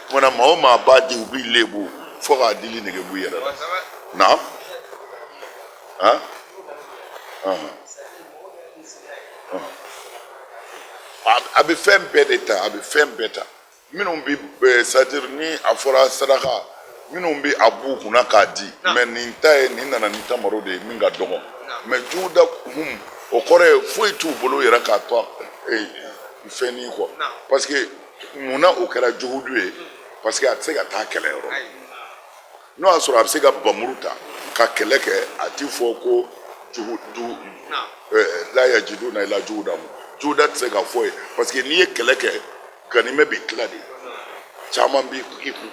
Kumana maa o maa b'a di, u b'i lebu fo k'a dili nege b'u yɛrɛ la. Naam, han, a bɛ fɛn bɛɛ de ta, a bɛ fɛn bɛɛ ta. Minnu bɛ, c'est à dire ni a fɔra saraka, minnu bɛ a b'u kunna k'a di, mais nin ta ye, nin nana ni tamaro de ye min ka dɔgɔ. Mais juhudahum, o kɔrɔ ye foyi t'u bolo yɛrɛ k'a to fɛnnin kɔ. Parce que munna o kɛra juhudu ye? Parce que a tɛ se ka taa kɛlɛyɔrɔ. N'o y'a sɔrɔ a bɛ se ka bamuru ta ka kɛlɛ kɛ, a ti fɔ ko juhudu la yajiduna illa juhudahum. Juhuda tɛ se ka fɔ ye, parce que n'i ye kɛlɛ kɛ, ganimɛ bɛ tila de, caman b'i kun.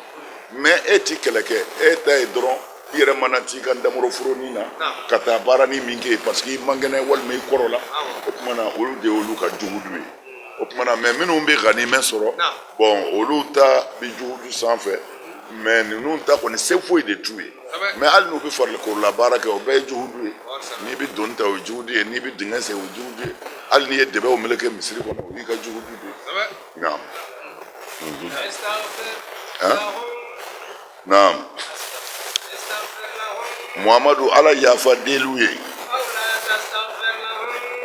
Mais e ti kɛlɛ kɛ, e ta ye dɔrɔn i yɛrɛ mana t'i ka ntamaro foronin na ka taa baara ni min kɛ, parce que i man kɛnɛ walima i kɔrɔ la. O tuma na olu de y'olu ka juhudu ye. O tuma na, mais minnu bɛ ganimɛ sɔrɔ, bon, olu ta bɛ juhudu sanfɛ, mais ninnu ta kɔni, se foyi de t'u ye. Mais hali n'u bɛ farikolola baara kɛ, o bɛɛ ye juhudu ye. N'i bɛ doni ta, o ye juhudu ye. N'i bɛ dingɛ sen, o ye juhudu ye. Hali n'i ye dɛbɛw meleke misiri kɔnɔ, o y'i ka juhudu de ye. Naam, naam. Muhamadu, Ala yafa deli u ye,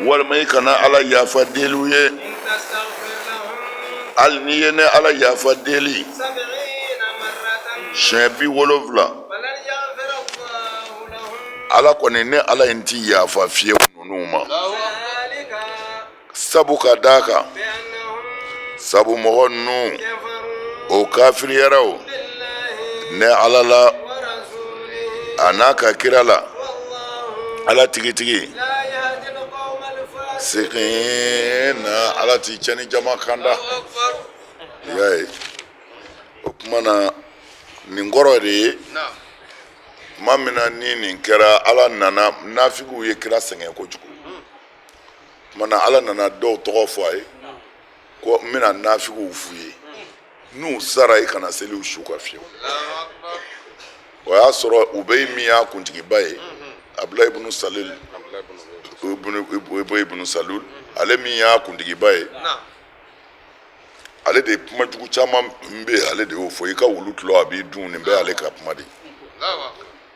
walima i kana Ala yafa deli u ye. Hali n'i ye ne Ala yafa deli siɲɛ 70, Ala kɔni, ne Ala in ti yafa fiyewu ninnu ma. Sabu ka d'a kan, sabu mɔgɔ ninnu o kafiriyara o ne Ala la, a n'a ka kira la. Ala tigitigi segin na, Ala ti cɛni jama kanda. I y'a ye, o tuma na nin kɔrɔ de ye, tuma min na ni nin kɛra, Ala nana, nafigiw ye kira sɛgɛn kojugu. Tuma na Ala nana dɔw tɔgɔ fɔ a ye ko n bɛna nafigiw f'u ye, n'u sara, i kana seli u su kan fiyewu. O y'a sɔrɔ Ubeyi min y'a kuntigiba ye, Abulayi ibunu Salul, Ubeyi ibunu Salul, ale min y'a kuntigiba ye, ale de ye kuma jugu caman bɛ yen, ale de y'o fɔ: i ka wulu tulɔ a b'i dun. Nin bɛɛ y'ale ka kuma de ye.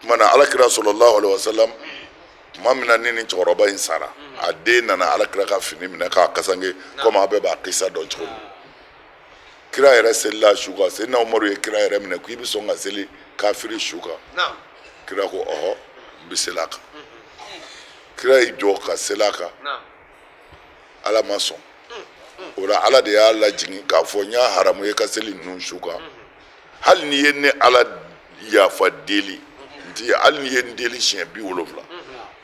Tuma na Ala kira sɔlɔlahu alaihi wasalam, tuma min na ni nin cɛkɔrɔba in sara, a den nana Ala kira ka fini minɛ k'a kasange, komi a bɛɛ b'a kisa dɔn cogo min. Kira yɛrɛ selila su kan. Seyidina Umaru ye kira yɛrɛ minɛ ko i bɛ sɔn ka seli kafiri su kan? Kira ko ɔhɔ, n bɛ seli a kan. Kira y'i jɔ ka seli a kan, Ala ma sɔn o la. Ala de y'a lajigin k'a fɔ n y'a haramu ye ka seli ninnu su kan. Hali n'i ye ne Ala yafa deli, n ti, hali n'i ye n deli siɲɛ 70.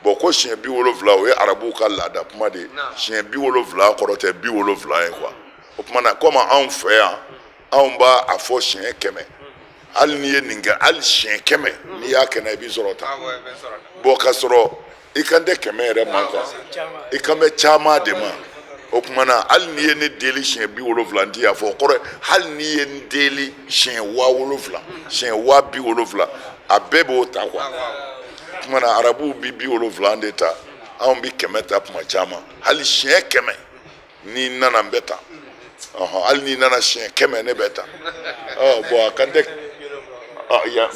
Bon, ko siɲɛ 70, o ye arabuw ka laada kuma de ye. Siɲɛ 70 kɔrɔ tɛ 70 ye quoi. O tuma na, komi anw fɛ yan, anw b'a a fɔ siɲɛ 100, hali n'i ye nin kɛ, hali siɲɛ 100 n'i y'a kɛ n na, i b'i sɔrɔ ta. Bon, k'a sɔrɔ i kan tɛ 100 yɛrɛ ma quoi, i kan bɛ caman de ma. O tuma na, hali n'i ye ne deli siɲɛ 70, n ti yafa. O kɔrɔ ye hali n'i ye n deli siɲɛ 70,000, siɲɛ 70,000, a bɛɛ b'o ta quoi. tuma na arabuw bi 70 de ta, anw bi 100 ta tuma caman, hali siɲɛ 100 n'i nana n bɛ ta, ɔhɔn, hali n'i nana siɲɛ 100 ne bɛ ta. Ɔ bɔn a kan tɛ yan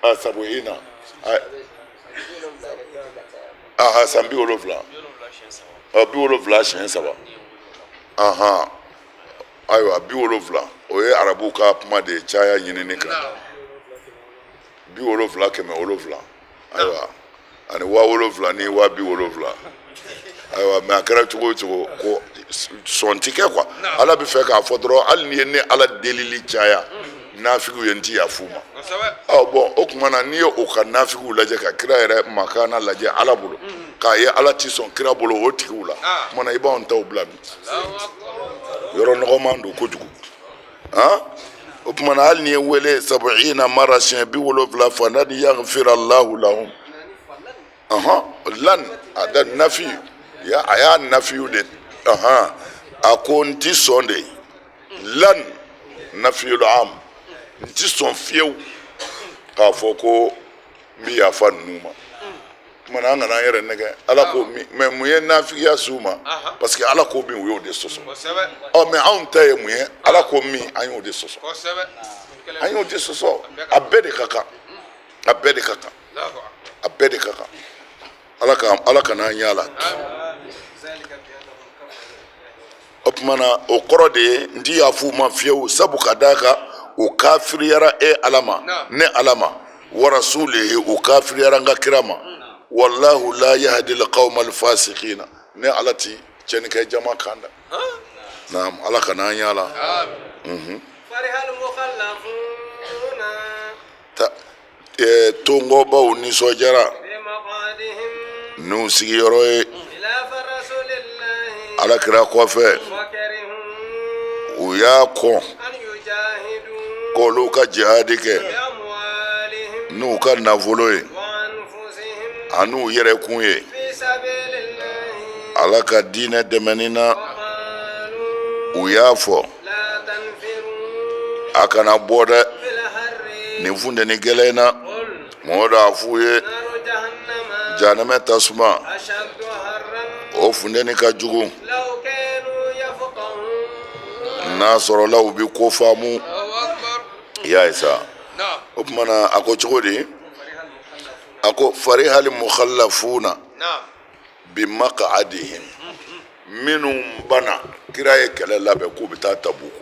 a sabuina a san 70, ɔ 70 siɲɛ saba, ahan, ayiwa 70 o ye arabuw ka kuma de ye caya ɲinini kan, 70 700, ayiwa ani 7000 ni 70000, ayiwa mɛ a kɛra cogo o cogo ko sɔn ti kɛ quoi. Ala bɛ fɛ k'a fɔ dɔrɔn hali n'i ye ne Ala delili caya nafigiw ye n ti yaf'u ma. Ɔ bɔn o tuma na n'i ye o ka nafigiw lajɛ ka kira yɛrɛ makana lajɛ Ala bolo k'a ye Ala ti sɔn kira bolo o tigiw la, tuma na i b'anw taw bila min yɔrɔ nɔgɔman don kojugu. Han, o tuma na hali n'i ye wele sabuina mara siɲɛ 70 falan yaghfira Allahu lahum, ɔhɔn, lan a da nafi ya a y'a nafiyu de, ɔhɔn, a ko n ti sɔn de, lan nafiyul am, n ti sɔn fiyewu k'a fɔ ko n bi yafa ninnu ma. Tuma na an kana an yɛrɛ nɛgɛ Ala ko min mɛ mun ye nafigiya s'u ma, parce que Ala ko min u y'o de sɔsɔ. Ɔ mɛ anw ta ye mun ye, Ala ko min an y'o de sɔsɔ, an y'o de sɔsɔ. A bɛɛ de ka kan, a bɛɛ de ka kan, a bɛɛ de ka kan. Ala ka Ala kana an y'a la. O tuma na o kɔrɔ de ye n ti yaf'u ma fiyewu, sabu ka d'a kan u kafiriyara e Ala ma, ne Ala ma, wa rasulihi, u kafiriyara n ka kira ma. Wallahu la yahdi alqawma alfasiqina, ne Ala ti cɛnnikɛ jama kan da. Naam, Ala kana an y'a la. Tongɔbaw nisɔndiyara n'u sigiyɔrɔ ye Ala kira kɔfɛ, u y'a kɔn k'olu ka jihadi kɛ n'u ka nafolo ye an'u yɛrɛ kun ye Ala ka diinɛ dɛmɛni na. U y'a fɔ a kana bɔ dɛ nin funteni gɛlɛn na. Mamadu a f'u ye jahanamɛ tasuma o funteni ka jugu, n'a sɔrɔla u bi ko faamu. I y'a ye sa, o tuma na a ko cogo di? A ko farihal mukhallafuna bi maq'adihim, minnu banna kira ye kɛlɛ labɛn k'u bɛ taa Tabuku,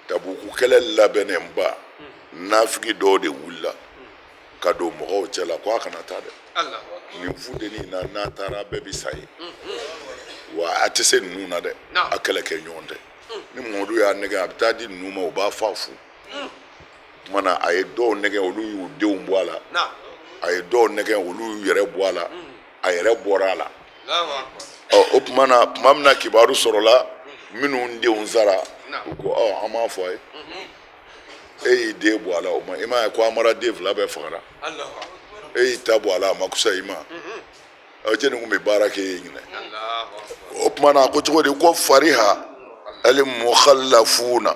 Tabuku kɛlɛ labɛnnen ba, nafigi dɔw de wulila ka don mɔgɔw cɛ la ko a kana taa dɛ, nin funteni na n'a taara bɛɛ bɛ sa yen, wa a tɛ se ninnu na dɛ, a kɛlɛkɛ ɲɔgɔn tɛ, ni Mamadu y'a nɛgɛ a bɛ taa di ninnu ma u b'a fa fu. Tuma na a ye dɔw nɛgɛ olu y'u denw bɔ a la, a ye dɔw nɛgɛ olu y'u yɛrɛ bɔ a la, a yɛrɛ bɔra a la. Ɔ o tuma na tuma min na kibaru sɔrɔla minnu denw sara, u ko ɔ an m'a fɔ a ye, e y'i den bɔ a la o ma, i m'a ye ko Amara den fila bɛɛ fagara, e y'i ta bɔ a la a ma kusa i ma, ɔ jɛni kun bɛ baara kɛ e ɲinɛ. O tuma na a ko cogo di? Ko fariha al mukhallafuna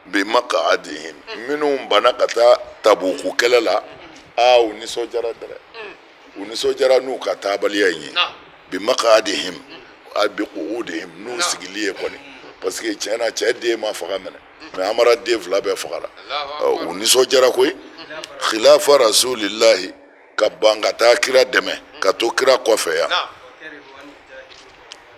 bi maq'adihim, minnu banna ka taa Tabuku kɛlɛ la, aa u nisɔndiyara dɛ, u nisɔndiyara n'u ka taabaliya in ye, bi maq'adihim a bi qu'udihim, n'u sigili ye kɔni, parce que tiɲɛ na cɛ den ma faga minɛ, mɛ Amara den fila bɛɛ fagara, u nisɔndiyara koyi. Khilafa rasulillahi, ka ban ka taa kira dɛmɛ ka to kira kɔfɛ yan,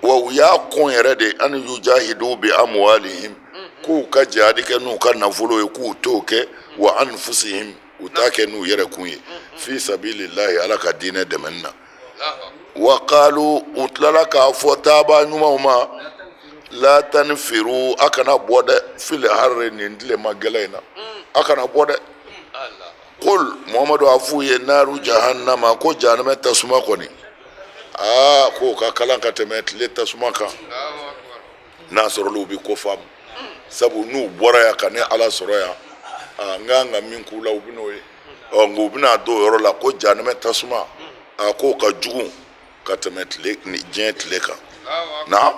wa u y'a kɔn yɛrɛ de an yujahidu bi amwalihim, k'u ka jihadi kɛ n'u ka nafolo ye, k'u t'o kɛ, wa anfusihim, u t'a kɛ n'u yɛrɛ kun ye, fi sabilillahi, Ala ka diinɛ dɛmɛni na. Wa qalu, u tilala k'a fɔ taaba ɲumanw ma, la tanfiru, a kana bɔ dɛ, fil harri, nin tilema gɛlɛn in na a kana bɔ dɛ. Qul, Muhamadu a f'u ye, naru jahannama, ko jahanamɛ tasuma kɔni, aa k'o ka kalan ka tɛmɛ tile tasuma kan, n'a sɔrɔla u bɛ ko faamu, sabu n'u bɔra yan ka ne Ala sɔrɔ yan, aa n kan ka min k'u la u bɛn'o ye. Ɔ nka u bɛna don o yɔrɔ la ko jahanamɛ tasuma, a k'o ka jugu ka tɛmɛ tile ni diɲɛ tile kan. Na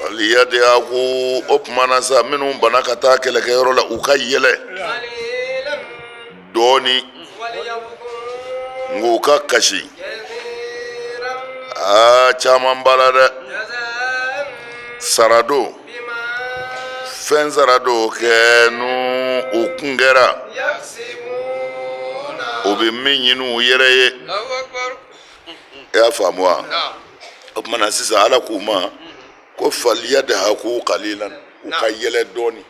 faliyadhaku, o tuma na sa minnu banna ka taa kɛlɛkɛyɔrɔ la, u ka yɛlɛ. dɔɔni, nk'u ka kasi aa caman b'a la dɛ. Sara don, fɛn sara don kanu u kun kɛra u bɛ min ɲini u yɛrɛ ye. I y'a faamu wa? O tuma na sisan Ala k'u ma ko faliyadhaku qalilan, u ka yɛlɛ dɔɔni,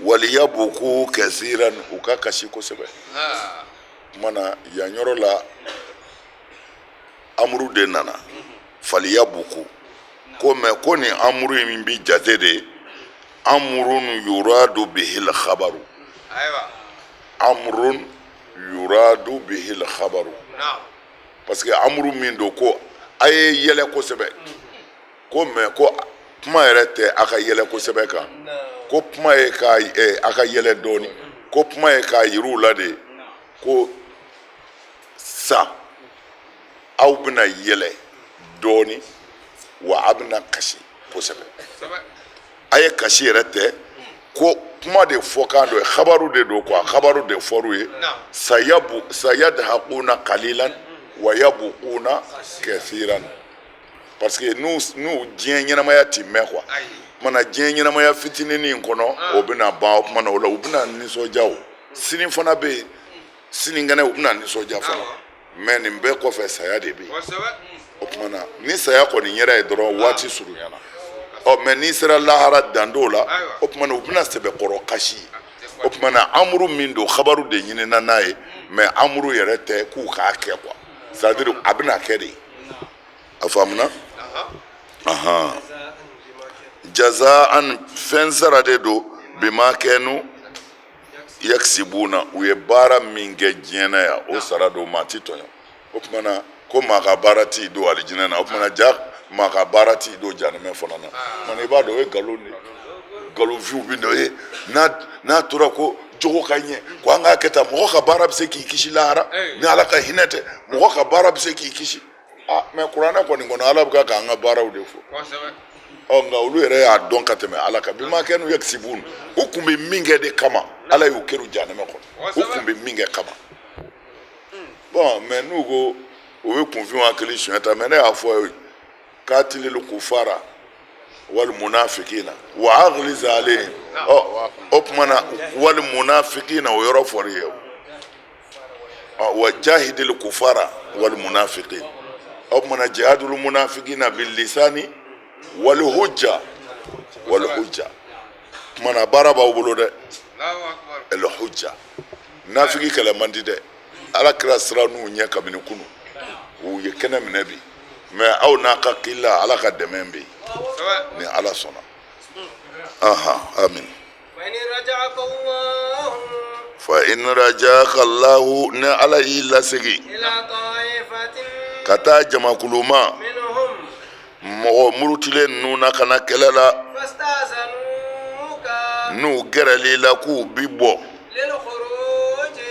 waliyabuku kasiran, u ka kasi kosɛbɛ. Tuma na yan yɔrɔ la amuru de nana faliyabuku ko, mɛ ko nin amuru in bi jate de amurun yuradu bihil khabaru, amurun yuradu bihil khabaru, parce que amuru min don ko a ye yɛlɛ kosɛbɛ, ko mɛ ko kuma yɛrɛ tɛ a ka yɛlɛ kosɛbɛ kan, ko kuma ye ka a ka yɛlɛ dɔɔni, ko kuma ye k'a yir'u la de ko sa aw bɛna yɛlɛ dɔɔni wa a bɛna kasi kosɛbɛ. A ye kasi yɛrɛ tɛ ko kuma de fɔkan don, habaru de don quoi, habaru de fɔr'u ye, sayabu sayadhakuna qalilan wa yabukuna kathiran, parce que n'u diɲɛ ɲɛnamaya ti mɛn quoi. Kumana diɲɛ ɲɛnamaya fitinin in kɔnɔ, o bɛna ban. O kumana o la u bɛna nisɔndiya, o sini fana bɛ yen, sinikɛnɛ u bɛna nisɔndiya fana, mɛ nin bɛɛ kɔfɛ saya de bɛ yen. O tuma na ni saya kɔni yɛrɛ ye dɔrɔn waati surunyana. Ɔ mɛ n'i sera lahara dan t'o la. O tuma na u bɛna sɛbɛkɔrɔ kasi. O tuma na amuru min don, habaru de ɲinina n'a ye, mɛ amuru yɛrɛ tɛ k'u k'a kɛ quoi, c'est à dire a bɛna kɛ de. A faamuna? Ahan, jazaan, fɛn sara de don, bima kanu yaksibuna, u ye baara min kɛ diɲɛ na yan, o sara don. Maa ti tɔɲɔ. O tuma na ko maa ka baara t'i don alijinɛ na, o tuma na ja maa ka baara t'i don janɛmɛ fana na. O tuma na i b'a dɔn o ye nkalon de ye, nkalonfinw bɛ na ye n'a tora ko jogo ka ɲɛ ko an k'a kɛ tan, mɔgɔ ka baara bɛ se k'i kisi lahara ni Ala ka hinɛ tɛ, mɔgɔ ka baara bɛ se k'i kisi. Ah, mɛ kuranɛ kɔni kɔnɔ Ala bɛ ka k'an ka baaraw de fɔ. Ɔ nka olu yɛrɛ y'a dɔn ka tɛmɛ Ala kan, bima kanu yaksibun, u kun bɛ min kɛ de kama Ala y'u kɛr'u janɛmɛ kɔnɔ, u kun bɛ min kɛ kama. Bɔn mɛ n'u ko u bɛ kunfinw hakili suɲɛ ta, mɛ ne y'a fɔ katilil kufara wal munafikina wa aghliz alayhim. Ɔ o tuma na wal munafikina, o yɔrɔ fɔr'i ye. Wa jahidil kufara wal munafiqin, o tuma na jihadul munafikina bil lisani wal hujja, wal hujja. Tuma na baara b'aw bolo dɛ, al hujja. Nafigi kɛlɛ man di dɛ. Ala kira sirann'u ɲɛ kabini kunu, u ye kɛnɛ minɛ bi, mɛ aw n'a ka kila Ala ka dɛmɛ bɛ yen ni Ala sɔnna. Aha, amin. Fa in rajaka Allahu, ni Ala y'i lasegin ka taa jamakulu ma, mɔgɔ murutilen ninnu na ka na kɛlɛ la, n'u gɛrɛl'i la k'u bi bɔ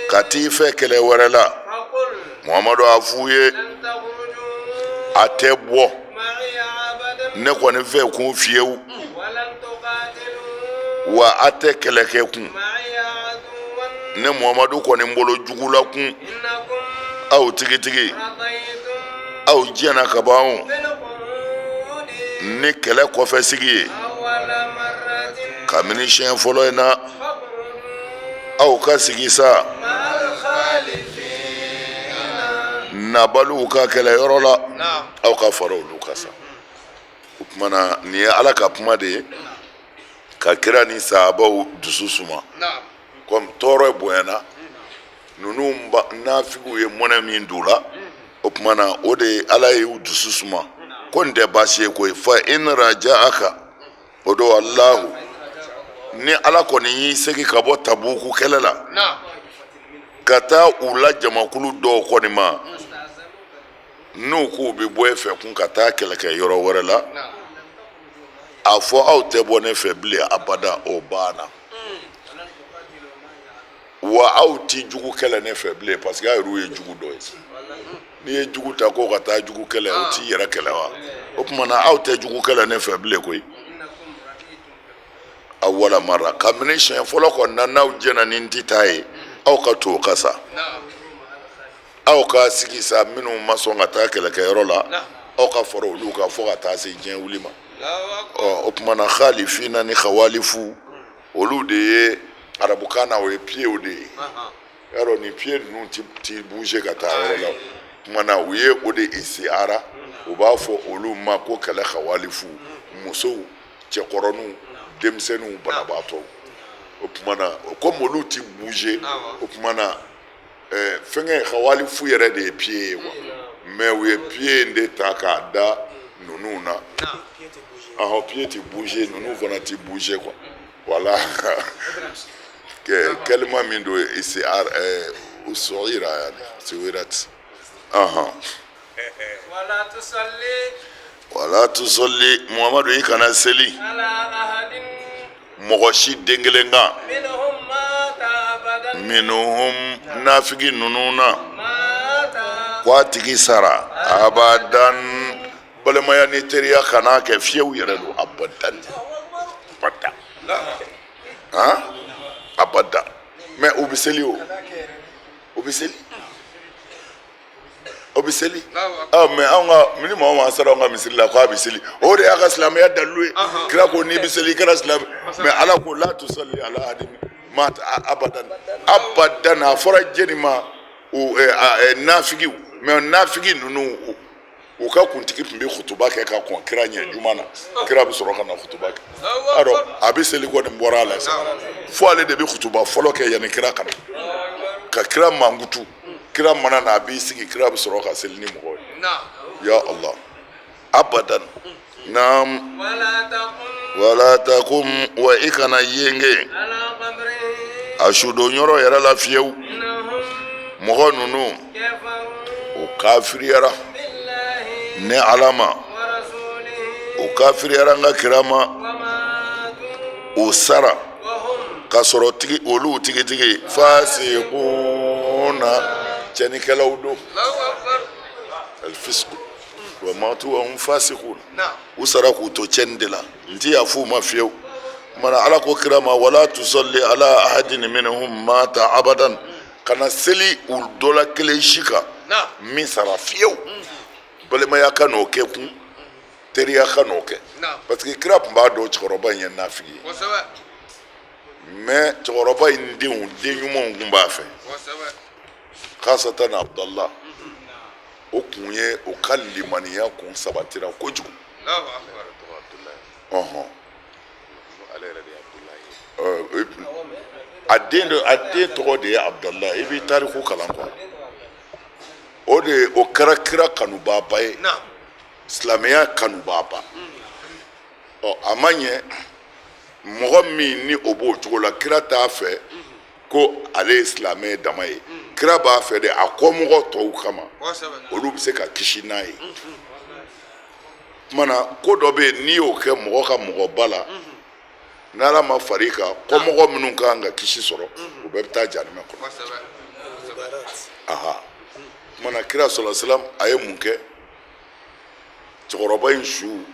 ka t'i fɛ kɛlɛ wɛrɛ la, Muhamadu a f'u ye a tɛ bɔ ne kɔni fɛ kun fiyewu, wa a tɛ kɛlɛ kɛ kun ne Muhamadu kɔni bolo jugu la kun. Aw tigitigi, aw jɛnna ka ban ni kɛlɛ kɔfɛ sigi ye kabini siɲɛ fɔlɔ in na, aw ka sigi sa nabaliw ka kɛlɛyɔrɔ la, aw ka fara olu kan sa. O tuma na nin ye Ala ka kuma de ye ka kira ni sahabaw dusu suma. Komi tɔɔrɔ bonyana ninnu nafigiw ye mɔnɛ min d'u la, o tuma na o de ye Ala y'u dusu suma ko nin tɛ baasi ye koyi. Fa in raja'aka, o don Alahu, ni Ala kɔni y'i segin ka bɔ Tabuku kɛlɛ la ka taa u la jamakulu dɔw kɔni ma, n'u k'u bɛ bɔ e fɛ kun ka taa kɛlɛkɛ yɔrɔ wɛrɛ la, a fɔ aw tɛ bɔ ne fɛ bilen abada, o banna. Wa aw ti jugu kɛlɛ ne fɛ bilen, parce que aw yɛrɛw ye jugu dɔ ye. N'i ye jugu ta ko ka taa jugu kɛlɛ, o t'i yɛrɛ kɛlɛ wa? O tuma na aw tɛ jugu kɛlɛ ne fɛ bilen koyi. Awwala mara, kabini siɲɛ fɔlɔ kɔni na n'aw jɛnna ni n ti taa ye, Aw ka to o kan sa, aw ka sigi sa. Minnu ma sɔn ka taa kɛlɛkɛyɔrɔ la, aw ka fara olu kan fo ka taa se diɲɛ wuli ma. Ɔ, o tuma na, khalifina ni khawalifu, olu de ye arabukan na, o ye pieds de ye. Y'a dɔn nin pied ninnu ti bouger ka taa yɔrɔ la. Tuma na, u ye o de istiara, u b'a fɔ olu ma ko kɛlɛ khawalifu, musow, cɛkɔrɔninw, denmisɛnninw, banabaatɔw. O tuma na, komi olu ti bouger, o tuma na fɛnkɛ khawalifu yɛrɛ de ye pied ye quoi. Mais u ye pied in de ta k'a da ninnu na. Ɔhɔn, pied ti bouger, ninnu fana ti bouger quoi. Voilà, kalima min don, istiara usuira, yani suwirat. Ɔhɔn. ولا تصلي. ولا تصلي, Muhamadu, i kana seli على أحد mɔgɔ si den kelen kan منهم مات أبدا. منهم, nafigi ninnu na, مات ko a tigi sara أبدا. Balimaya ni teriya kana kɛ fiyewu yɛrɛ don, أبدا, abada, han, abada. Mais u bɛ seli, o u bɛ seli, o bɛ seli. Ɔ, mais anw ka ni mɔgɔ ma sara anw ka misiri la ko a bɛ seli, o de y'a ka silamɛya dalilu ye. Kira ko n'i bɛ seli, i kɛra silamɛ. Mais Ala ko لا تصلي على أحد مات أبدا. أبدا a fɔra jɛni ma? O nafigiw. Mais nafigi ninnu, u ka kuntigi tun bɛ kutuba kɛ ka kɔn kira ɲɛ juma na. Kira bɛ sɔrɔ ka na kutuba kɛ. Alors a bɛ seli kɔni bɔra a la sisan, fo ale de bɛ kutuba fɔlɔ kɛ yanni kira ka na, ka kira mankutu. Kira mana na, a b'i sigi, kira bɛ sɔrɔ ka seli ni mɔgɔw ye. Ya Allah, أبدا, naam. ولا تقم ولا تقم, wa i kana yenge على قبره a sudon yɔrɔ yɛrɛ la fiyewu. إنهم Mɔgɔ ninnu كفروا o kafiriyara بالله ne Ala ma, ورسوله o kafiriyara n ka kira ma, وماتوا o sara وهم k'a sɔrɔ tigi olu tigitigi فاسقون, cɛnikɛlaw don. الفسق, وماتوا وهم فاسقون. U sara k'u to cɛni de la, n ti yafu u ma fiyewu. Mana Ala ko kira ma ولا تصل على أحد منهم مات أبدا, kana seli u dɔ la kelen si kan min sara fiyewu. Balimaya ka n'o kɛ kun, teriya ka n'o kɛ, parce que kira tun b'a dɔn cɛkɔrɔba in ye nafigi ye. Mais cɛkɔrɔba in denw, den ɲumanw tun b'a fɛ, khasatan Abdallah. O kun ye o ka limaniya kun sabatira kojugu. Ɔhɔn, a den de, a den tɔgɔ de ye Abdallah. I b'i tariku kalan quoi. O de o kɛra kira kanubaaba ye, silamɛya kanubaaba. Ɔ, a ma ɲɛ mɔgɔ min ni o b'o cogo la, kira t'a fɛ ko ale ye silamɛ dama ye. Kira b'a fɛ de a kɔmɔgɔ tɔw kama, olu bɛ se ka kisi n'a ye. Kumana ko dɔ bɛ yen, n'i y'o kɛ mɔgɔ ka mɔgɔba la, n'Ala ma far'i kan, kɔmɔgɔ minnu ka kan ka kisi sɔrɔ, u bɛɛ bɛ taa jahanamɛ kɔnɔ. Aha, kumana kira sɔlɔ salam a ye mun kɛ? Cɛkɔrɔba in su,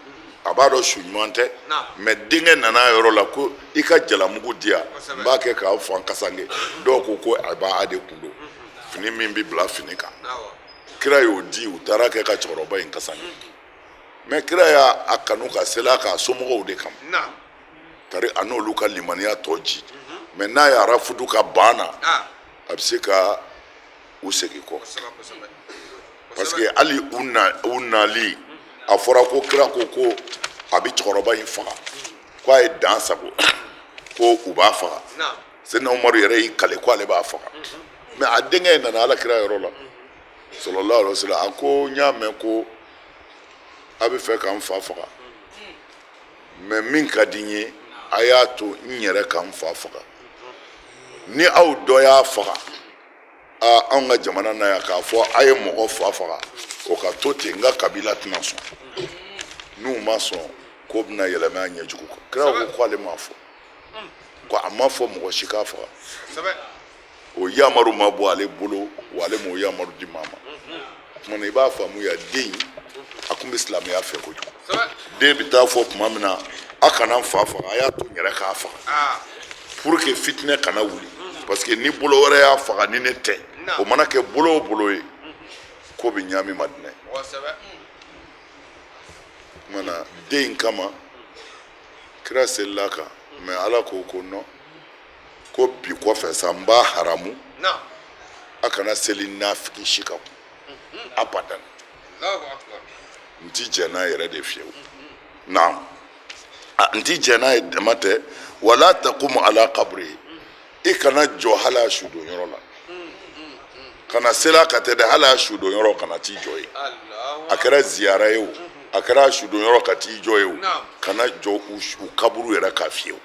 a b'a dɔn su ɲuman tɛ, mais denkɛ nana a yɔrɔ la ko i ka jalamugu di yan, n b'a kɛ k'aw fan kasange. Dɔw ko ko a b'a de kun don fini min bɛ bila fini kan. Kira y'o di, u taara kɛ ka cɛkɔrɔba in kasange. Mais kira y'a a kanu ka seli a kan a somɔgɔw de kama, tari a n'olu ka limaniya tɔ ji. Mais n'a y'a rafudu ka ban na, a bɛ se ka u segin kɔ, parce que hali u na u nali, a fɔra ko kira ko ko a bɛ cɛkɔrɔba in faga, ko a ye dan sago ko u b'a faga. Seyidina Umaru yɛrɛ y'i kale ko ale b'a faga. Mais a denkɛ in nana Ala kira yɔrɔ la صلى الله عليه وسلم, a ko n y'a mɛn ko a bɛ fɛ ka n fa faga, mais min ka di n ye, a y'a to n yɛrɛ ka n fa faga. Ni aw dɔ y'a faga, aa, anw ka jamana na yan, k'a fɔ a ye mɔgɔ fa faga, o ka to ten, n ka kabila tɛna sɔn. N'u ma sɔn, ko bɛna yɛlɛma a ɲɛjugu kan. Kira ko k'ale m'a fɔ, ko a ma fɔ mɔgɔ si k'a faga. O yamaru ma bɔ ale bolo, wa ale m'o yamaru di maa ma. Kumana i b'a faamu ya, den a kun bɛ silamɛya fɛ kojugu. Den bɛ taa fɔ tuma min na a kana n fa faga, a y'a to n yɛrɛ k'a faga pour que fitinɛ kana wuli. Parce que ni bolo wɛrɛ y'a faga ni ne tɛ, o mana kɛ bolo o bolo ye, ko bɛ ɲaami Madinɛ. Mana den in kama kira selila kan, mais Ala ko ko non, ko bi kɔfɛ sa n b'a haramu a kana seli nafiki si kan abadan. N ti jɛn n'a yɛrɛ de fiyewu. Naam, n ti jɛn n'a ye dama tɛ, wala takumu ala kaburi, i kana jɔ hali a sudon yɔrɔ la, kana seli a kan tɛ dɛ, hali a sudon yɔrɔ kana t'i jɔ yen. A kɛra ziyara ye o, a kɛra a sudon yɔrɔ ka t'i jɔ yen o, kana jɔ u kaburu yɛrɛ kan fiyewu.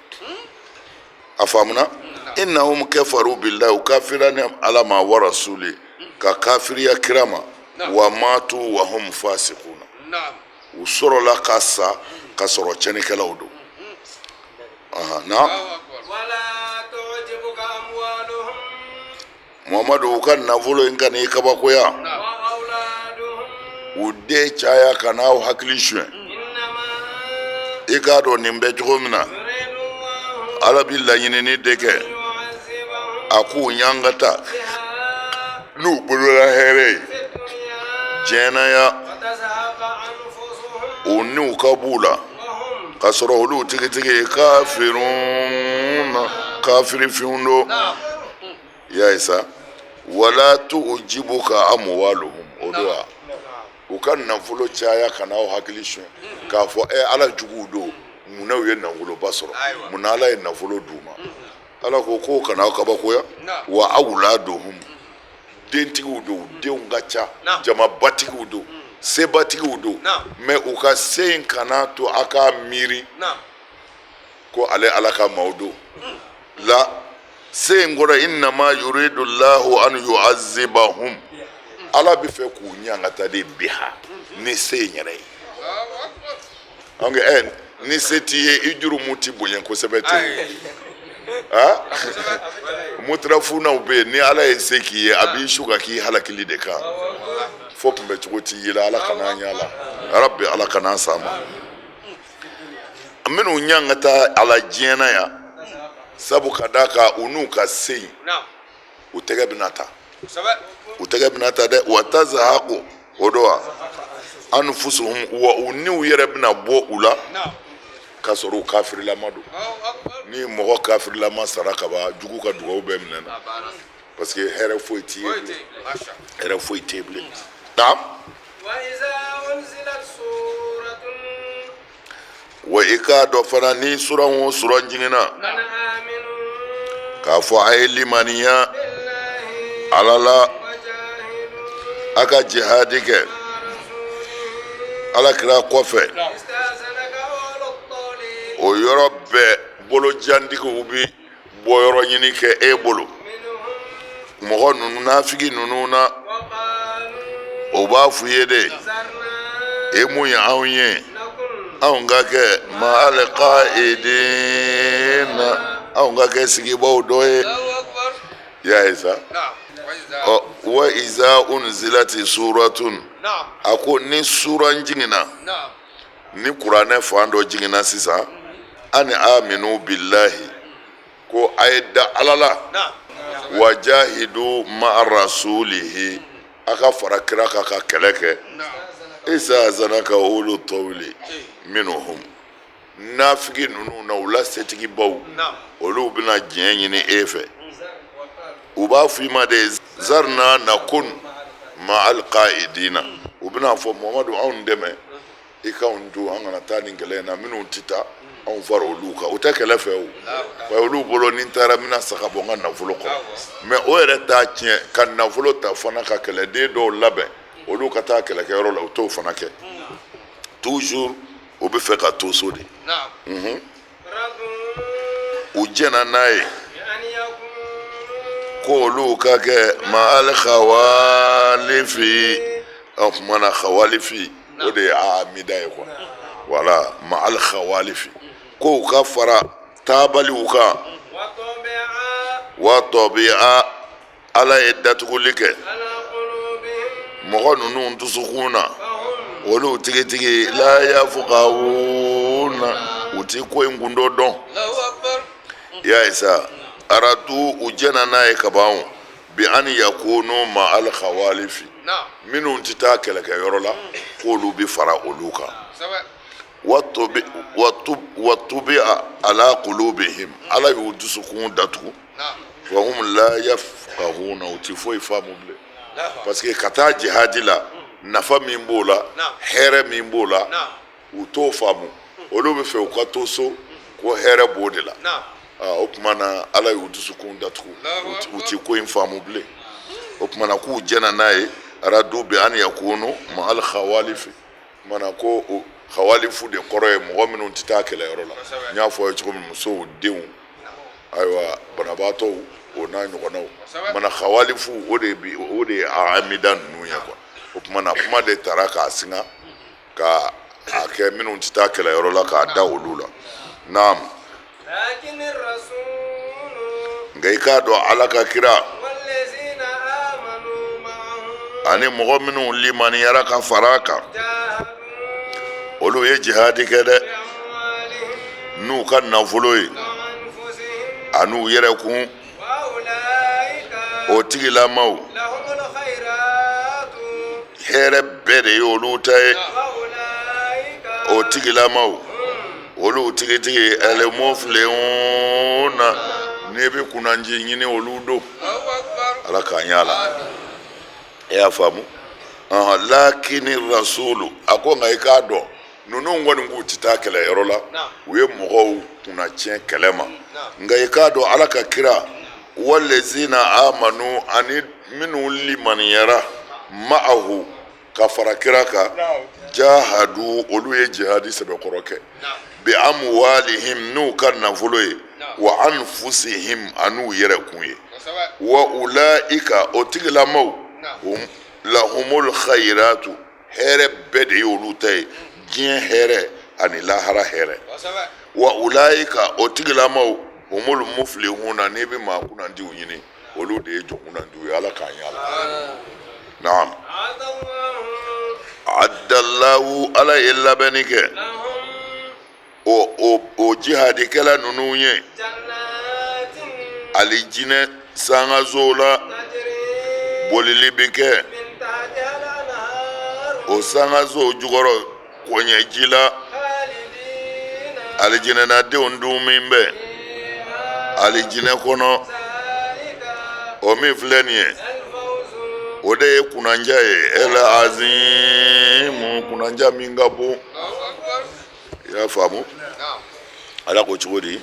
A faamuna? Innahum kafaru billahi, u kafira ni Ala ma, wa rasuli, ka kafiriya kira ma, wa matu wa hum fasikuna, u sɔrɔla ka sa ka sɔrɔ tiɲɛnikɛlaw don. Na Muhamadu, u ka nafolo in kana i kabakoya, u den caya kana aw hakili suɲɛ. I k'a dɔn nin bɛ cogo min na, Ala bi laɲinini de kɛ a k'u ɲangata n'u bolola hɛrɛ ye diɲɛ na yan, u niw ka b'u la k'a sɔrɔ olu tigitigi kafirun, kafirifinw don. I y'a ye sa, wala tujibuka amuwaluhum, o don wa u ka nafolo caya kana aw hakili suɲɛ k'a fɔ ɛ Ala juguw don, munna u ye nafoloba sɔrɔ, munna Ala ye nafolo d'u ma? Ala ko k'o kana aw kabakoya. Wa awladuhum, dentigiw don, denw ka ca, jamabatigiw don, sebatigiw don, mais u ka se in kana to a k'a miiri ko ale Ala ka maaw don la. Se in kɔrɔ, innama yuridu llahu an yu'azzibahum, Ala bɛ fɛ k'u ɲangata de biha ni se in yɛrɛ ye. Donc ɛ ni se t'i ye, i jurumu ti bonya kosɛbɛ ten. Ah, mutarafunaw bɛ yen, ni Ala ye se k'i ye, a b'i su ka k'i halakili de kan fo kunbɛcogo t'i ye la. Ala kana an y'a la, Rabbi, Ala kana an s'a ma. Minnu ɲangata ala diɲɛ na yan, sabu ka d'a kan u n'u ka se in, u tɛgɛ bɛna ta, u tɛgɛ bɛna ta dɛ. Wa tazahaku, o don wa anfusuhum, wa u niw yɛrɛ bɛna bɔ u la k'a sɔrɔ u kafirilama don. Ni mɔgɔ kafirilama sara kaban, jugu ka dugawu bɛɛ minɛna, parce que hɛrɛ foyi t'i ye bilen, hɛrɛ foyi t'i ye bilen. Naam. Wa i k'a dɔn fana, ni suran o suran jiginna k'a fɔ a ye limaniya Ala la, a ka jihadi kɛ Ala kira kɔfɛ, o yɔrɔ bɛɛ bolojantigiw bɛ bɔyɔrɔ ɲini kɛ e bolo. Mɔgɔ ninnu, nafigi ninnu na, o b'a f'u ye de, e mun ye anw ye, anw ka kɛ ma'al qa'idina, anw ka kɛ sigibaw dɔ ye. I y'a ye sa. Ɔ, wa iza unzilati suratun, a ko ni suran jiginna, ni kuranɛ fan dɔ jiginna sisan, ani aminu billahi, ko a ye da Ala la, wajahidu ma'a rasulihi, a ka fara kira kan ka kɛlɛ kɛ, istazanaka ulu tawli minhum, nafigi ninnu na, u la setigibaw, olu bɛna diɲɛ ɲini e fɛ. U b'a fɔ i ma de, zarna nakun ma'al qa'idina, u bɛna fɔ Muhamadu, anw dɛmɛ, i k'anw to, an kana taa nin kɛlɛ in na, minnu tɛ taa, anw fara olu kan. U tɛ kɛlɛ fɛ o, wa olu bolo ni n taara, n bɛna sa ka bɔ n ka nafolo kɔrɔ. Mais o yɛrɛ t'a tiɲɛ ka nafolo ta fana ka kɛlɛden dɔw labɛn, olu ka taa kɛlɛkɛyɔrɔ la, u t'o fana kɛ. Toujours u bɛ fɛ ka to so de. U jɛnna n'a ye ko olu ka kɛ ma'al khawalifi. O tuma na khawalifi, o de ye amida ye quoi. Voilà, ma'al khawalifi, ko u ka fara taabaliw kan. Wa tabi'a, Ala ye datuguli kɛ mɔgɔ ninnu dusukun na, olu tigitigi la yafukahuna, u ti ko in gundo dɔn. I y'a ye sa. Radu, u jɛnna n'a ye kaban, bi an yakunu ma al khawalifi, minnu tɛ taa kɛlɛkɛyɔrɔ la, k'olu bɛ fara olu kan. Wa tubi'a ala qulubihim, Ala y'u dusukun datugu. Wa hum la yafqahuna, u ti foyi faamu bilen, parce que ka taa jihadi la, nafa min b'o la, hɛrɛ min b'o la, u t'o faamu. Olu bɛ fɛ u ka to so, ko hɛrɛ b'o de la. O tuma na, Ala y'u dusukun datugu, u ti ko in faamu bilen. O tuma na, k'u jɛnna n'a ye. Radu bi an yakunu ma al khawalifi. Tuma na, ko o khawalifu de kɔrɔ ye mɔgɔ minnu tɛ taa kɛlɛyɔrɔ la. N y'a fɔ aw ye cogo min, musow, denw, ayiwa, banabaatɔw, o n'a ɲɔgɔnnaw. Tuma na, khawalifu, o de ye amida ninnu ye quoi. O tuma na, kuma de tara k'a singa ka a kɛ minnu tɛ taa kɛlɛyɔrɔ la, k'a da olu la. Naam. Nka i k'a dɔn, Ala ka kira ani mɔgɔ minnu limaniyara ka fara a kan, olu ye jihadi kɛ dɛ, n'u ka nafolo ye an'u yɛrɛ kun. O tigilamaw, hɛrɛ bɛɛ de ye olu ta ye. O tigilamaw, olu tigitigi, alimufilihuna, n'i bɛ kunnanji ɲini, olu don. Ala k'an y'a la. E y'a faamu? Lakini rasulu, a ko nka i k'a dɔn, ninnu kɔni k'u tɛ taa kɛlɛyɔrɔ la, u ye mɔgɔw kunnatiɲɛ kɛlɛ ma. Nka i k'a dɔn, Ala ka kira, walezina amanu, ani minnu limaniyara, ma'ahu, ka fara kira kan, jahadu, olu ye jihadi sɛbɛkɔrɔ kɛ, bi amuwalihim, n'u ka nafolo ye, wa anfusihim, an'u yɛrɛ kun ye. Wa ulaika, o tigilamaw, lahumul khayratu, hɛrɛ bɛɛ de ye olu ta ye, diɲɛ hɛrɛ ani lahara hɛrɛ. Wa ulaika, o tigilamaw, humul muflihuna, n'i bɛ maa kunnandiw ɲini, olu de ye jɔn kunnandiw ye. Ala k'an y'a la. Naam. Addallahu, Ala ye labɛnni kɛ o jihadikɛla ninnu ye alijinɛ sangasow la, bolili bɛ kɛ o sangasow jukɔrɔ kɔɲɛji la, alijinɛnadenw dun min bɛ alijinɛ kɔnɔ. O min filɛ nin ye, o de ye kunnanja ye, el azimu, kunnanja min ka bon. I y'a faamu? Ala ko cogo di?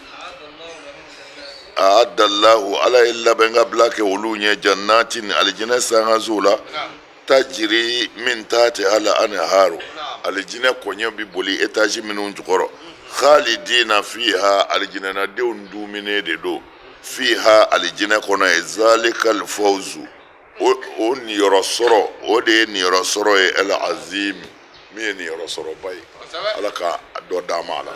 Addallahu, Ala ye labɛn ka bila kɛ olu ɲɛ, jannatin, alijinɛ sangasow la, tajiri min tahtiha al anharu, alijinɛ kɔɲɛ bɛ boli etazi minnu jukɔrɔ, khalidina fiha, alijinɛnadenw duminen de don, fiha, alijinɛ kɔnɔ ye. Zalikal fawzu, o niyɔrɔ sɔrɔ, o de ye niyɔrɔ sɔrɔ ye, el azim, min ye niyɔrɔ sɔrɔba ye. Ala ka dɔ d'an ma a la.